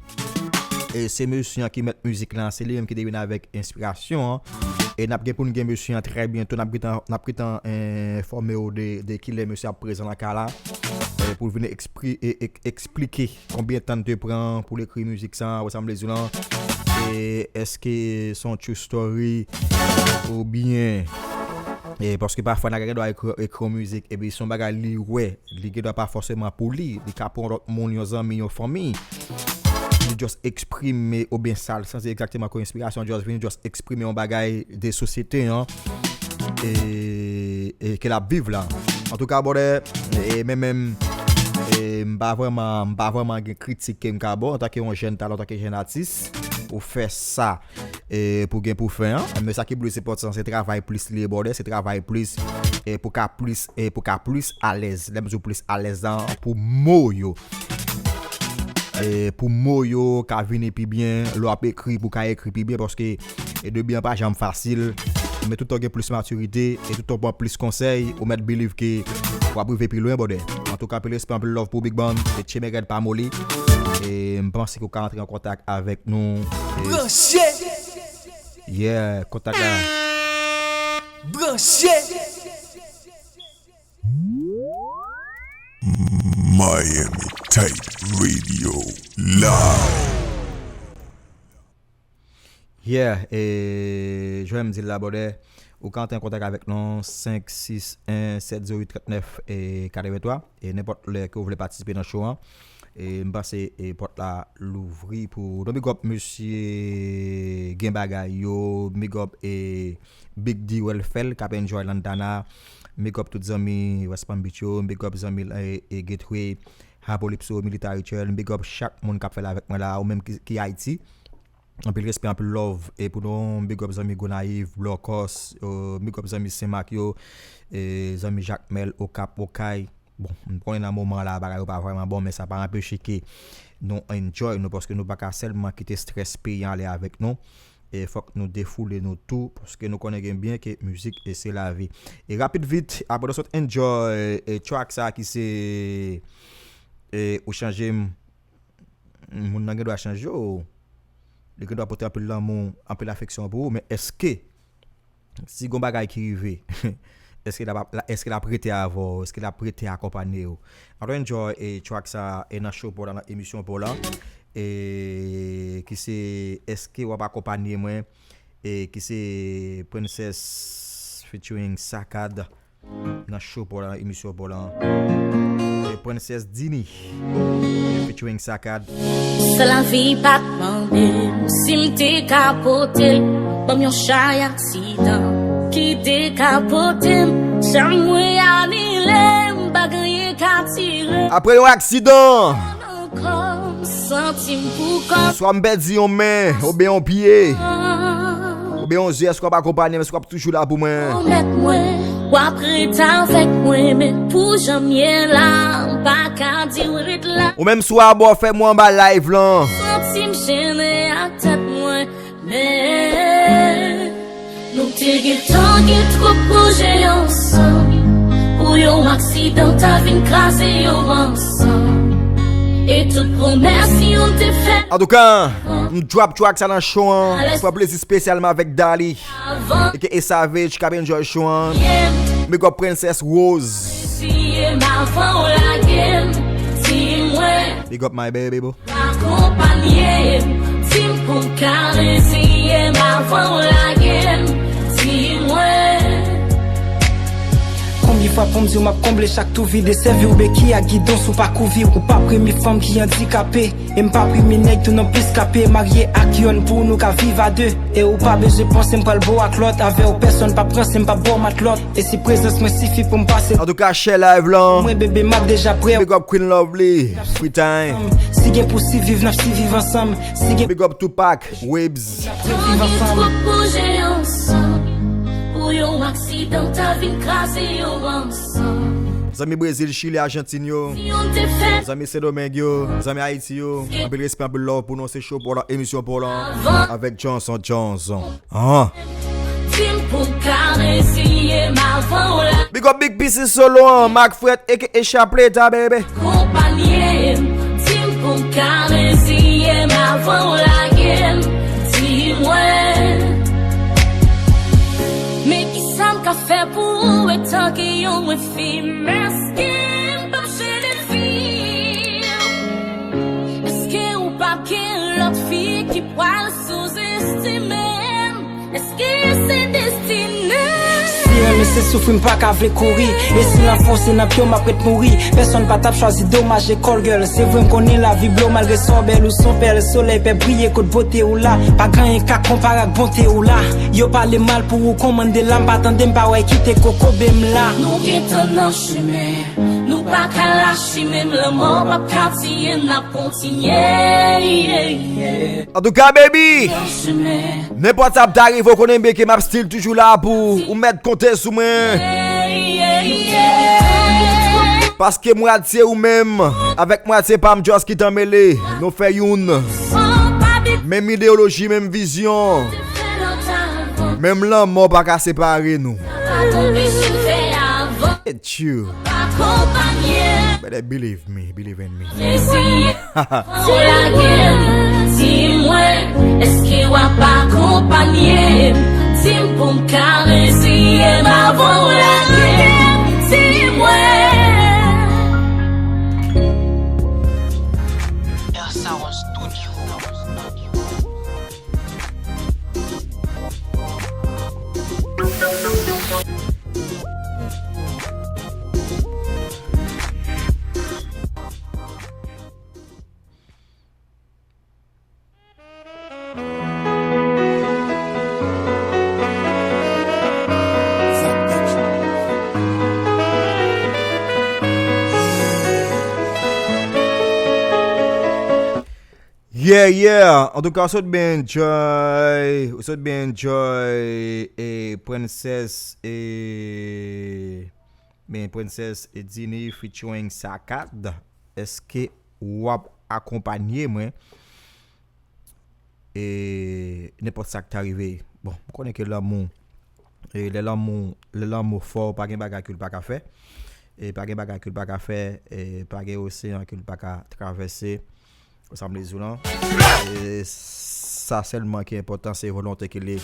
e, se mesye an ki mèt mizik la, se li menm ki te vin avèk enspirasyon an. E n ap gen pou n gen mesye an trè byento, n ap gentan, n ap gentan enfòme w de, de kilè mesye ap prezan lakay la, e, pou l vin ekspri-, e, ek-, eksplike konbyen tan l te pran pou l ekri mizik sa, wè sa m vle di w lan. E èske se yon true story oubyen, e, paske pafwa nèg la gen dwa ekri, ekri yon mizik epi se yon bagay li wè, li gen dwa pa fòseman pou li, li ka pou yon lòt moun, yon zanmi, yon fanmi. Li just eksprime oubyen sa l santi egzakteman kon enspirasyon, just vini, just eksprime yon bagay de sosyete an, e, e ke l ap viv la. Antouka, brother, e, men menm, e, m pa vrèman, m pa vrèman gen kritik ke m ka ba w antanke yon jèn talan, antanke jèn atis, ou fè sa, e, pou gen pou fè an. Men sa ki plis enpòtan, se travay plis li ye, brother, se travay plis, e, pou ka plis, e, pou ka plis alèz. Lè m di w plis alèz lan, pou mo yo. E, pou mo yo ka vini pi byen, lè w ap ekri, pou ka ekri pi byen, paske, e, debi an pa janm fasil, men tout tan w gen plis matirite, e tout tan w pran plis konsèy, ou mèt believe ke w ap rive pi lwen, brother. Antouka, anpil respè, anpil love pou Big Band, e Tchemegèd pa moli, e m panse ke w ka antre an kontak avèk nou, e Branche! Yeah, kontak la. Branche! Miami Tight Radio Live. Yeah, e, jan m di l la, brother, ou ka antre an kontak avèk nou, senk sis en sèt zewo uit trant nèf e katreven twa, e nenpòt lè ke w vle patisipe nan show an. E m panse, e, pòt la louvri pou nou. Big up mesye Gen Bagay yo, big up, e, Big D Welfel k ap enjoy Lantana, big up tout zanmi West Palm Beach yo, big up zanmi, e, e, Gateway, Apocalypso, Military Trail, big up chak moun k ap fè l avèk mwen la, ou menm ki, ki Ayiti. Anpil respè, anpil love, e, pou nou, big up zanmi Gonayiv, Blòkòs, e, big up zanmi Senmak yo, e, zanmi Jakmèl, Okap, Okay. Bon, m konnen nan moman la, bagay yo pa vrèman bon, men sa pa anpeche ke nou enjoy nou, paske nou pa ka sèlman kite strès peyi an ale avèk nou. e fòk nou defoule nou tou, paske nou konnen gen byen ke mizik, e se lavi. E rapid vit, apre nou sot enjoy, e track sa ki se, e ou chanje m, moun nan gen dwa chanje w. Li gen dwa pote anpil lanmou, anpil afeksyon pou ou, men èske, si gon bagay ki rive, èske l ap, èske l ap rete avè w, èske l ap rete akonpanye w? Ann enjoy e track sa e nan show pa w la, nan emisyon pa w la, e ki se Èske w ap akonpanye mwen, e ki se Princess featuring Sakad nan show pa w la, nan emisyon pa w la. E Princess Dini featuring Sakad. Sa lavi pa t mande m si m te ka pote l. Ban m yon chay aksidan ki dekapote m. Chanm mwen anile, m pa genyen ka tire. Apre yon aksidan, nan kò m, santi m pou kò m. Swa m pèdi yon men oubyen yon pye, oubyen yon zye, èske w ap akonpanye m, èske w ap toujou la pou mwen? Pwomèt mwen w ap ret avèk mwen, men pou jan m ye la, m pa ka di w ret la. Ou menm sou abò, fè mwen anba live lan. Santi m jennen ak tèt mwen, men nou te gentan gen twòp pwojè ansanm. Pou yon aksidan ta vin kraze yo ansanm. E tout pwomès yo te fè. Antouka, m drop track sa nan show an. Pran plezi espesyalman avèk Dali. Avan. E ke e Savage k ap enjoy show an. Big up Princess Rose. Siye m avan w lage m. Di mwen. Big up my baby boo. Akonpanye m. Di m pou m ka reziye m avan w lage m. Di mwen. Konbyen fwa pou m di w m ap konble chak twou vide, sèvi w beki ak gidon si w pa kouvi. Ou pa premye fanm ki andikape. E m pa premye nèg tou non plis kape, marye ak yonn pou nou ka viv a de. E ou pa bezwen panse m pral bo ak lòt, avè w pèsonn p ap ranse, m p ap bo matlòt. E si prezans mwen sifi pou m pase. Antouka, share live lan. Mwen bebe m ap deja prè. Big up Queen Lovely, Free Time. Si gen pou siviv, n ap siviv ansanm. Si gen. Big up Tupac, Webs. N ap reviv ansanm. Pou yon aksidan ta vin kraze yo ansanm. Zanmi Brezil, Chili, Ajantin yo. Zanmi Sendomeng yo, zanmi Ayiti yo. Anpil respè, anpil love pou nou. Se show pa w lan, emisyon pa w lan. Avèk Johnson, Johnson. Ah. Di m pou ka reziye m avan w la. Big up Big P C Solo an, Mark Fret, A K A Chapleta, baby. Akonpanye m, di m pou ka reziye m avan w lage m. Di mwen. Men kisa m ka fè pou ou etan ke yon mwen fi m? Èske m p ap jene fi w? Èske ou p ap gen lòt fi ki pral souzestime m? Èske se destine? Si renmen se soufri, m pa ka vle kouri. E si l anfonse nan pye w, m ap ret mouri. Pèsonn pa t ap chwazi domaje call girl. Se vre m konnen lavi blo malgre sa w bèl ou se yon pèl. Solèy pè briye kot bote w la. Pa gen anyen ka konpare ak bonte w la. Yo pale mal pou ou konmande la, m pa tande, m pa wè kite kokobe m la. Nou gentan nan chemen, nou pa ka lachime m, lanmò p ap ka tiye n, n ap kontinye. Antouka, baby, nenpòt sa ap ta rive, w konnen byen ke m ap still toujou la pou ou, ou mèt konte sou mwen. Paske mwatye ou menm avèk mwatye pa m, just ki t anmele, nou fè youn. Menm ideyoloji, menm vizyon. Menm lanmò pa ka separe nou. It's you. Better believe me, believe in me. Ou lage m, di mwen, èske w ap akonpanye m? Di m pou m ka reziye m avan w lage m, di mwen. Elsa on Studio. Yeah, yeah. Antouka, w sot byen enjoy. W sot byen enjoy. E Princess, e, ben, Princess e Dini featuring Sakad. Èske w ap akonpanye mwen? e nenpòt sa k ta rive. Bon, m konnen ke lanmou, e lè lanmou, lè lanmou fò, pa gen bagay ke l pa ka fè. E pa gen bagay ke l pa ka fè, e pa gen oseyan ke l pa ka travèse. Ou sa m vle di w lan. E sa sèlman ki enpòtan, se volonte ki li.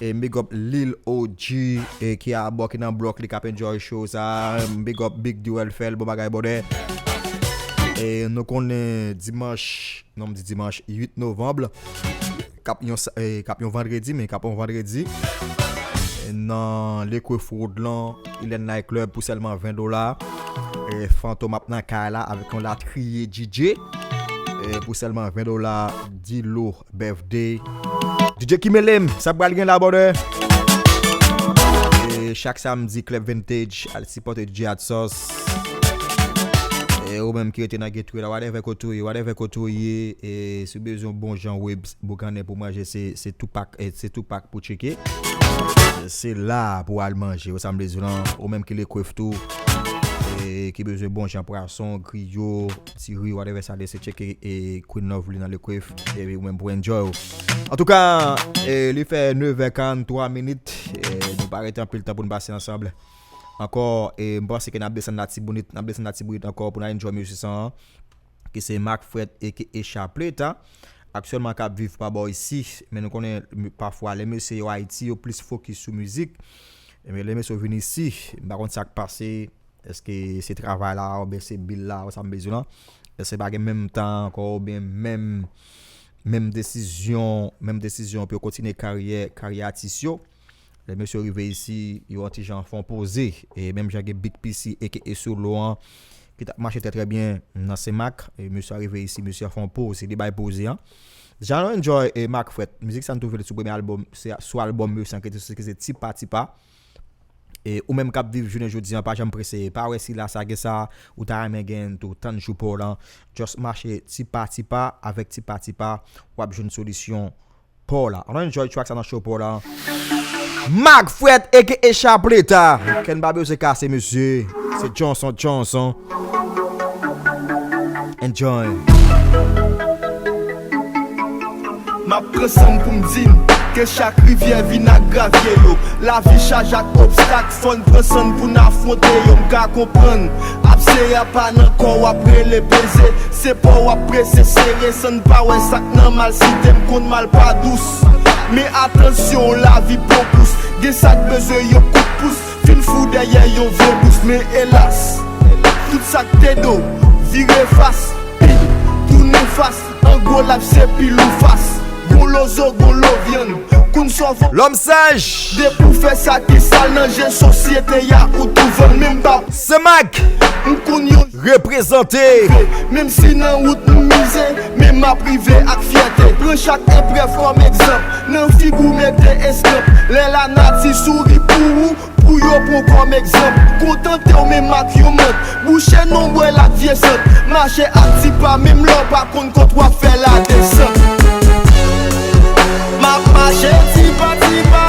E big up Lil O G, e ki abò, ki nan blòk li, k ap enjoy show sa. Big up Big Duel, fè l bon bagay, brother. E nou konnen dimanch, non, m di dimanch uit novanm, k ap yon sa-, e, k ap yon vandredi, men k ap yon vandredi. Nan Lekwef Road lan, Ilen Night Club pou sèlman ven dola. E Fantom ap nan kay la avèk yon latriye D J. E pou sèlman ven dola, Dilo Birthday. D J ki mele m, sa pral gen la, brother. E chak samdi, Club Vintage, al sipòte D J Hot Sauce. E ou menm ki rete nan Gateway la, whatever kote w ye, whatever kote w ye, e si w bezwen bon jan ribs, boukannen pou manje, se, se Tupac, e se Tupac pou tcheke. Se la pou al manje, ou sa m vle di w lan, ou menm ki Lekwef tou, e ki bezwen bon jan pwason, griyo, diri, whatever sa ye, se tcheke, e Queen Lovely nan Lekwef, epi ou menm pou enjoy w. Antouka, e li fè nevè karanntwa minit, e nou pa rete anpil tan pou n pase ansanm ankò, e m panse ke n ap desann Latibonit, n ap desann Latibonit ankò pou n al enjoy mesye sa a, ki se Marc Fret aka Chapleta. Aktyèlman k ap viv pa bò isi, men nou konnen m-, pafwa lè mesye yo Ayiti, yo plis fokis sou mizik. Men lè mesye yo vin isi, m pa konn sa k pase, èske se travay la, oubyen se bil la, ou sa m bezwen lan. Èske pa gen menm tan ankò, oubyen menm, menm desizyon, menm desizyon pou yo kontinye karyè, karyè atis yo. Lè mesye yo rive isi, yo yon ti jan fè yon poze. E menm jan gen Big P C aka Solo an, ki t ap mache trè trè byen nan Senmak. E mesye a rive isi, mesye a fè yon poze, li bay poze an. Deja nou enjoy, e Marc Fret. Mizik sa n twouve l sou premye albòm, se sou albòm mesye an ki te soti, ki se Tipa Tipa. E ou menm k ap viv jounen jodi an, pa janm prese. Pa wè si la sa gen sa, ou ta renmen gen tou, tann jou pa w lan. Just mache tipa tipa, avèk Tipa Tipa, w ap jwenn solisyon pa w la. Ann enjoy track sa nan show pa w la. Marc Fret aka Chapleta. Kenn pa bezwen kase, mesye. Se Johnson, Johnson. Enjoy. M ap pran san m pou m di n ke chak rivyè vin ak gravye yo. Lavi chaje ak obstak, fò n pran san n pou n afwonte yo. M ka konprann, abse a pa nan kò w ap rele peze. Se pa w ap prese sere, san n pa wè sa k nan malsite. M konn mal pa dous, men atansyon, lavi pran kous. Gen sa k bezwen yon kout pous, fin fou dèyè yon vye bous. Men elas, tout sa k te do, vire fas, pit, tounen fas. An gwo l ap se pil ou fas. Gon lo zo, gon lo vyann. Kounn sòvo. Lòm saj. Depi w fè sa ki sal nan je sosyete a, ou tou vann. Men m pa Senmak. M konn yon reprezante. Menm si nan wout m mize, men m ap rive ak fyète. Pran chak eprèv kòm egzanp. Nan figi w mete eskanp. Lè lanati souri pou ou, pou yo pran w kòm egzanp. Kontante w menm ak yon mant. Bouche nonbrèl ak vye sant. Mache ak ti pa menm lè w pa konn kot w ap fè ladesant. M ap mache tipa tipa.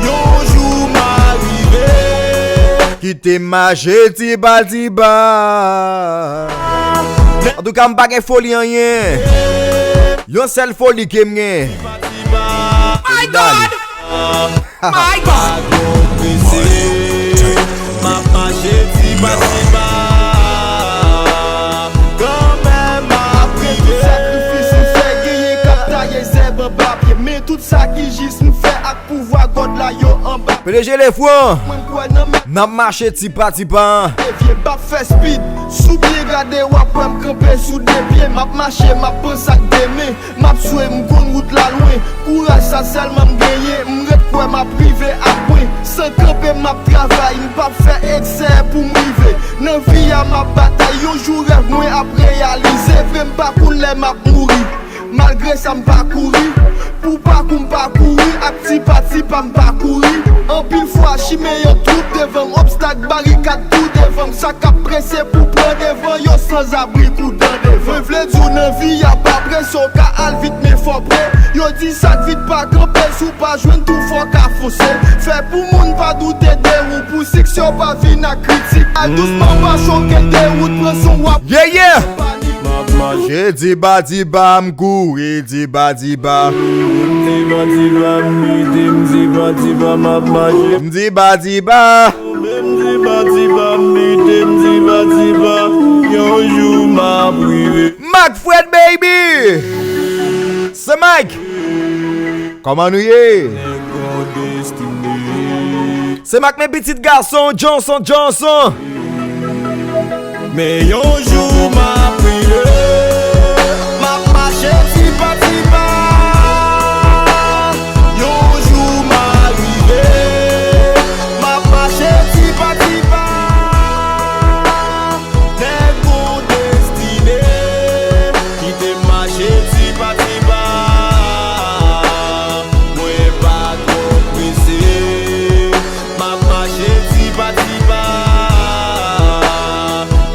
Yon jou m a rive. Kite m mache tipa tipa. Antouka, m pa gen foli anyen. Yon sèl foli ke m gen. My God! My God! M ap mache tipa tipa. Kanmenm m ap rive. Sakrifis m fè, genyen k ap taye zèb anba pye. Men tout sa ki jis m fè ak pouvwa God la, yo anba. P D G Lefran, mwen kwè nan men. N ap mache tipa tipa. Evye m ap fè speed. Si w byen gade, w ap wè m kanpe sou de pye. M ap mache, m ap panse ak demen. M ap swe, m konn wout la lwen. Kouraj sa sèlman m genyen. M ret kwè m ap rive ak mwen. San kanpe, m ap travay. M p ap fè eksè pou m rive. Nan vi a, m ap batay. Yon jou rèv mwen ap reyalize. Vre, m pa konn lè m ap mouri. Malgre sa, m pa kouri. Pou pakou, m pa kouri. Ak tipa tipa, m pa kouri. Anpil fwa, chimen an twou devan m. Obstak, barikad tou devan m. Sa k ap prese pou pran devan, yo sanzabri kou dan devan. Mwen vle di w nan vi a pa prese, w ka al vit men fò pre. Yo di sa k vit pa kanpe, si w pa jwenn tou fò w ka fonse. Fè pou moun pa doute de ou, pou siksè w pa vin ak kritik. Al dousman, pa choke de ou, pran son w ap. Yeah, yeah. E diba diba m kouri diba diba. Diba diba m mete m diba diba m ap mache. Diba diba. Menm diba diba m mete m diba diba. Yon jou m ap rive. Mac Fred baby. Se Mike. Kòman nou ye? Se Mac men pitit gason Johnson Johnson. Men yon jou m ap rive. M ap mache ti pa ti pa. Yon jou m a rive. M ap mache ti pa ti pa. Nèg gon destine. Kite m mache ti pa ti pa. Mwen pa twò prese. M ap mache ti pa ti pa.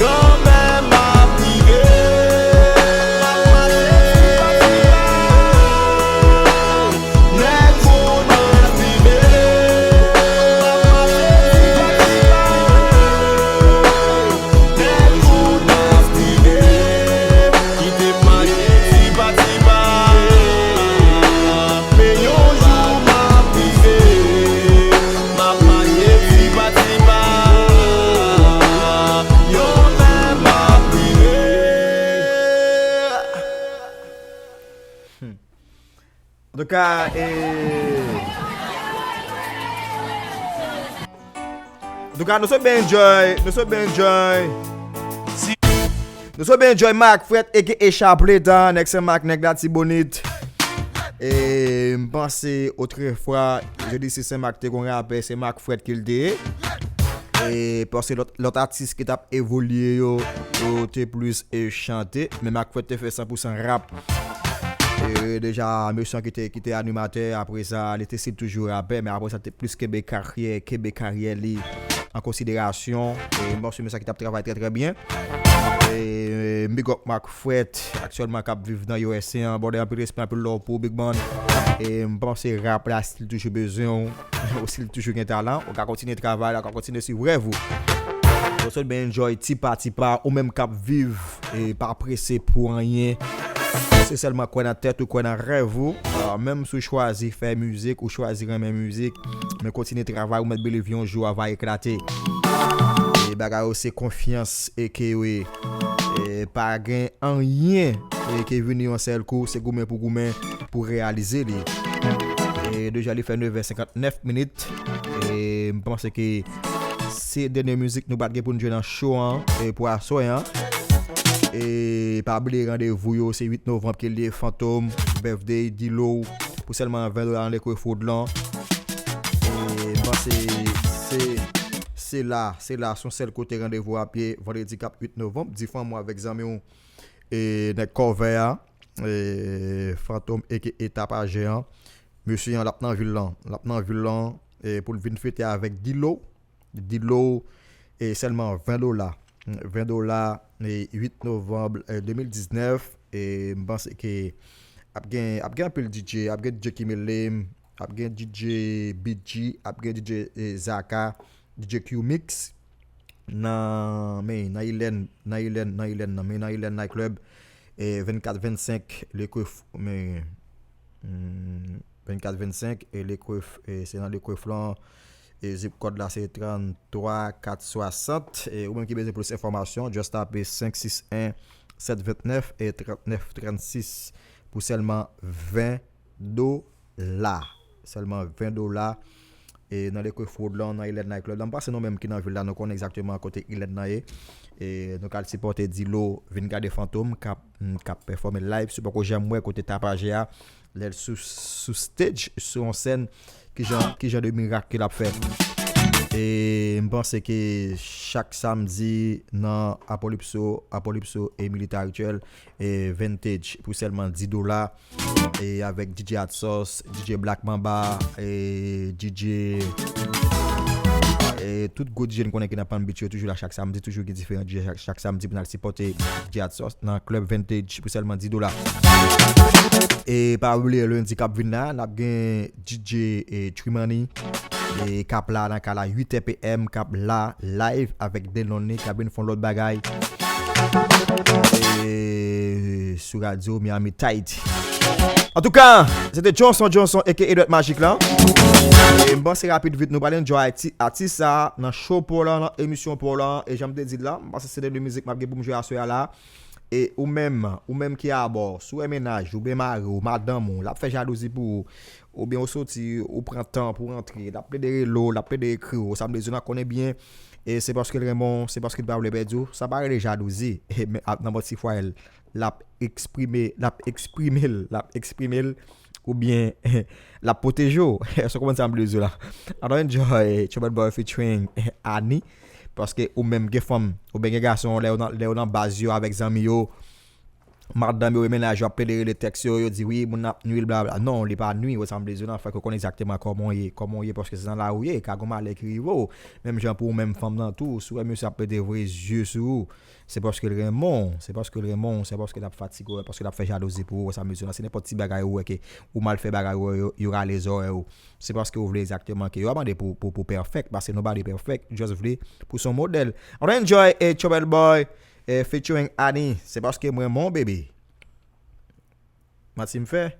Kanmenm m ap rive. M ap mache ti pa ti pa. Nèg gon destine. M ap mache ti pa ti pa. Kite m mache ti pa ti pa. Men yon jou m ap rive. M ap mache ti pa ti pa. Yon lè m ap rive. Antouka, e, antouka, nou sot byen enjoy, nou sot byen enjoy. Nou sot byen enjoy Mac Fred aka Chapleta, nèg Sen Mak, nèg Latibonit. E m panse otrefwa, jodi si Sen Mak te gon rapè, se Mac Fred ki l te ye. E paske lòt, lòt atis ki t ap evolye yo, yo te plis e chante, men Mac Fred te fè san pou san rap. E deja, mesye ki te, ki te animatè, apre sa, li te stil toujou rapè, men apre sa, te plis kenbe karyè, kenbe karyè li an konsiderasyon. E m panse mesye ki t ap travay trè, trè byen. E m big up Mac Fred, aktyèlman k ap viv nan U S A an. Brother, anpil respè, anpil love pou ou, Big Man. E m panse rap la stil toujou bezwen w. Ou stil toujou gen talan. Ou ka kontinye travay la, ou ka kontinye swiv rèv ou. Ou sot byen enjoy ti pa ti pa, ou menm k ap viv e pa prese pou anyen. Se sèlman kwè nan tèt ou, kwè nan rèv ou. Ah, menm si w chwazi fè mizik, ou chwazi renmen mizik, men kontinye travay, ou mèt believe yon jou a va eklate. E bagay yo se konfyans e ke wi. E pa gen anyen e ke vini yon sèl kou, se goumen pou goumen pou reyalize li. E deja li fè nevè senkantnèf minit. E m panse ke se dènye mizik nou pa t gen pou n jwe nan show an, e pou aswè an. E pa bliye randevou yo, se uit novanm ke l ye, Fantom, Birthday, Dilo, pou sèlman ven dola nan lekwe Fodlan. E m panse se, se la, se la, se yon sèl kote randevou ap ye, vandredi k ap uit novanm, di fanmi w avèk zanmi w, e nèg kòvè a, e Fantom aka Tapajè an. Mesye an, l ap nan vil lan, l ap nan vil lan, e pou l vin fete avèk Dilo. Dilo, e sèlman ven dola. Ven dola, e uit novanm, e de mil diznèf, e m panse ke ap gen, ap gen anpil D J, ap gen D J Kimele, ap gen D J B G, ap gen D J, e, Zaka, D J Q-Mix, nan, men, nan Ilèn, nan Ilèn, nan Ilèn, nan, men nan Ilèn Night Club, e vennkat vennsenk, lekwe, men, hmm, vennkat vennsenk, e lekwe, e se nan lekwe flan, e zip kòd la se tranntwa kat swasant, e ou menm ki bezwen plis enfòmasyon, just tape senk sis en sèt vennèf e trannèf trannsis pou sèlman ven dola. Sèlman ven dola. E nan lekwe Fodlan, nan Ilèn Night Club la. M pase nou menm ki nan vil la, nou konnen egzakteman kote Ilèn nan ye. E nou ka al sipòte Dilo, vin gade Fantom k ap, k ap pèfòme live. Si w poko janm wè kote Tapajè a, lè l sou, sou stage, sou yon sèn, ki jan, ki jan de mirak ke l ap fè. E m panse ke chak samdi nan Apolypso, Apolypso e Military Actuel, e Vintage pou sèlman dis dola. E avèk D J Hot Sauce, D J Black Mamba, e D J, e tout gwo D J n konnen ki nan Palm Beach yo toujou la chak samdi, toujou gen diferan D J chak, chak samdi pou n al sipòte D J Hot Sauce nan Club Vintage pou sèlman dis dola. E pa bliye lendi k ap vin la, n ap gen D J, e, Trimani, e k ap la nan kay la uit è P M, k ap la live avèk Delonny, k ap vin fè yon lòt bagay. E sou radyo Miami Tahiti. Antouka, se te Johnson Johnson aka Edward Magic la. E m panse rapid vit nou pral enjoy atis sa nan show pa w la, nan emisyon pa w la. E jan m te di l la, m panse se de mizik m ap gen pou m jwe aswè a la. E ou menm, ou menm ki abò, si w wè mennaj ou, byen mari w, madanm ou, l ap fè jalouzi pou ou, oubyen ou soti, ou pran tan pou w rantre, l ap plede rele w, l ap plede ekri w, sa m vle di w nan konnen byen, e se paske l renmen w, se paske l pa vle pèdi w, sa pa rele jalouzi, e men ap nan bò ti fwaye l, l ap eksprime, l ap eksprime l, l ap eksprime l, oubyen l ap pwoteje w, èske w konprann sa m vle di w la? Ann enjoy Trouble Boy featuring Annie, paske ou menm gen fanm, oubyen gen gason, lè yo nan, lè yo nan baz yo avèk zanmi yo, madanm yo, mennaj yo ap plede rele tèks yo, yo di wi, moun nan ap nwi l, blabla. Non, li pa nwi, wè sa m vle di w nan, fòk yo konn egzakteman kòman w ye, kòman w ye, paske se nan lari w ye, ka gon malè ki rive w. Menm jan pou ou menm fanm nan tou, si w wè misye ap mete vre zye sou ou, se paske l renmen w, se paske l renmen w, se paske l ap fatige w, paske l ap fè jalouzi pou ou, wè sa m vle di w nan, se nenpòt ti bagay ou wè ke ou mal fè bagay ou, yo, yo rale zòrèy ou. Se paske ou vle egzakteman ke yo pa mande pou, pou, pou pèfèk, paske nobody perfect, just vle pou s on modèl. Ann enjoy e Trouble Boy e featuring Annie, se paske m renmen w, baby. Manti m fè?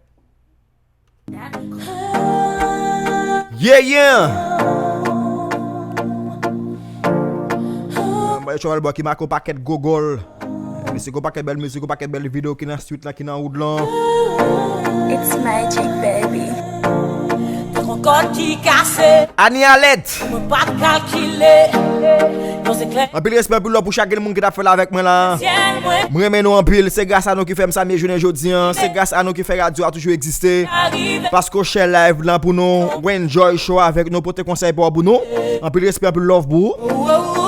Yeah, yeah! Mwen, Trouble Boy ki make yon pakèt gwo gòl. Mesye, gon pakèt bèl mizik, gon pakèt bèl videyo ki nan swit la, ki nan wood lan. It's magic, baby. Tèt yon kòd ki kase. Annie Alèt. Mwen pa t kalkile. Non, se klè. Anpil respè, anpil love pou chak moun ki t ap fè l avèk mwen la. Syèl mwen. Mwen renmen nou anpil. Se gras a nou ki fè m sa m ye jounen jodi an. Se gras a nou ki fè radyo a toujou egziste. Paske w share live la pou nou. Ou enjoy show avèk nou. Pote konsèy pa w pou nou. Anpil respè, anpil love pou ou.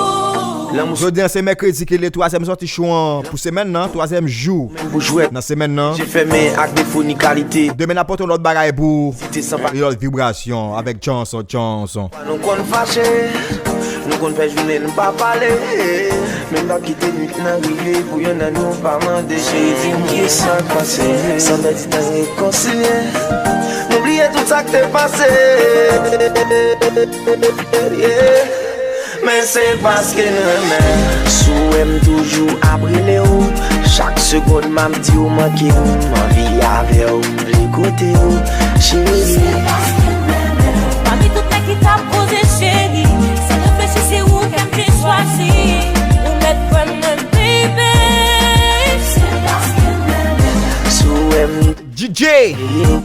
Jodi an se mèkredi ki le twazyèm sòti show an pou semèn nan, twazyèm jou nan semèn nan. Demen n ap pote yon lòt bagay pou ou. Yon lòt vibrasyon avèk Johnson, Johnson. Nou konn fache, nou konn fè jounen n pa pale. Men n p ap kite nwit lan rive pou yonn nan nou pa mande. Cheri, di m kisa k pase. San pèdi tan rekonsilye. Nou bliye tout sa k te pase. Yeah. Men se paske n renmen. Si w wè m toujou ap rele w, chak segonn m ap di w manke m, m anvi avè w, vle kote w, cheri. Pami tout nèg ki t ap poze cheri, san reflechi se ou ke m te chwazi. Ou mèt kwè m mwen, baby. Si w wè m D J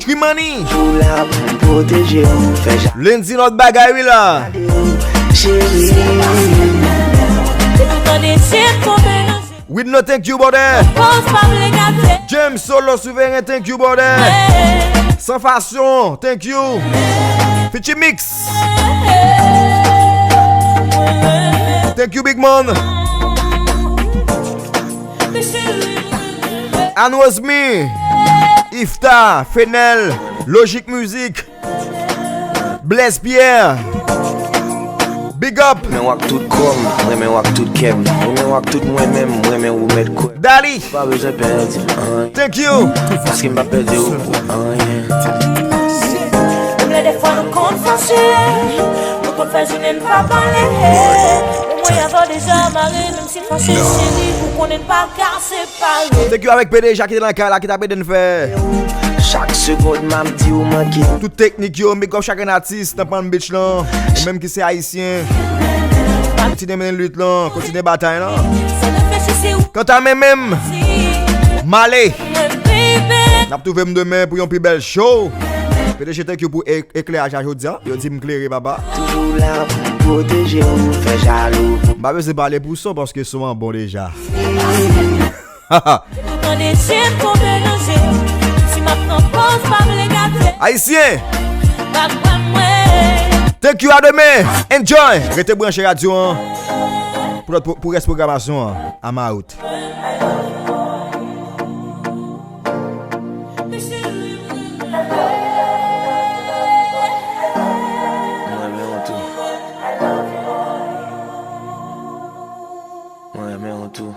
Trimani. Jou la pou m pwoteje w, fè ja. Lendi lòt bagay wi la. Cheri. Se pou tande je m tonbe nan je. Widno, thank you, brother. Pòz pa vle gate. James Solo Souveren, thank you, brother. San Fasyon, thank you. Fitchi Mix. Thank you, big man. Anne Rosemary, Ifta, Fenel, Logic Music, Blaise Pierre. Big up. Renmen w ak tout kò m, renmen w ak tout kè m, renmen w ak tout mwen menm, renmen ou mèt kwè. Dali. Pa bezwen pèdi anyen. Thank you. Paske m p ap pèdi w pou anyen. Menm lè defwa nou konn fache, nou konn fè jounen n pa pale. Ou mwen avè w deja mare, menm si fache cheri, ou konnen n pa ka separe. Thank you avèk P D J ki te nan kay la, ki t ap ede n fè. Chak segonn m ap di w manke. Tout teknik yo, big up chak atis nan Palm Beach lan. Ou menm ki se ayisyen, kontinye mennen lit lan, kontinye batay lan. Kanta mwen menm, m ale. N ap twouve m demen pou yon pi bèl show. P D J, thank you pou e-, eklèyaj la jodi a. Yo di m klere, papa. Toujou la pou m pwoteje w, fè jalou pou. M pa bezwen pale pou son, paske son an bon deja. Se pou tande je m tonbe nan je. Si m ap pran pòz, pa vle gate. Ayisyen! Pa kwè mwen. Thank you, a demen. Enjoy. Rete branche radyo an. Pou lòt, pou, pou rès pwogramasyon an. I'm out. Mwen renmen w tou. Mwen renmen w tou.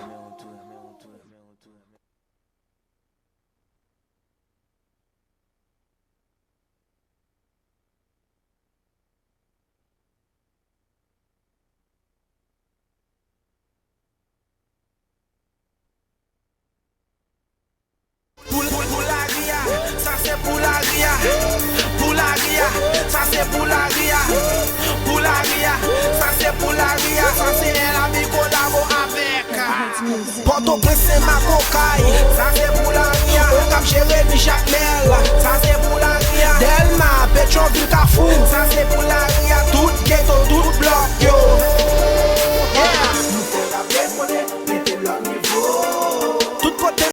Ton prince se makokay.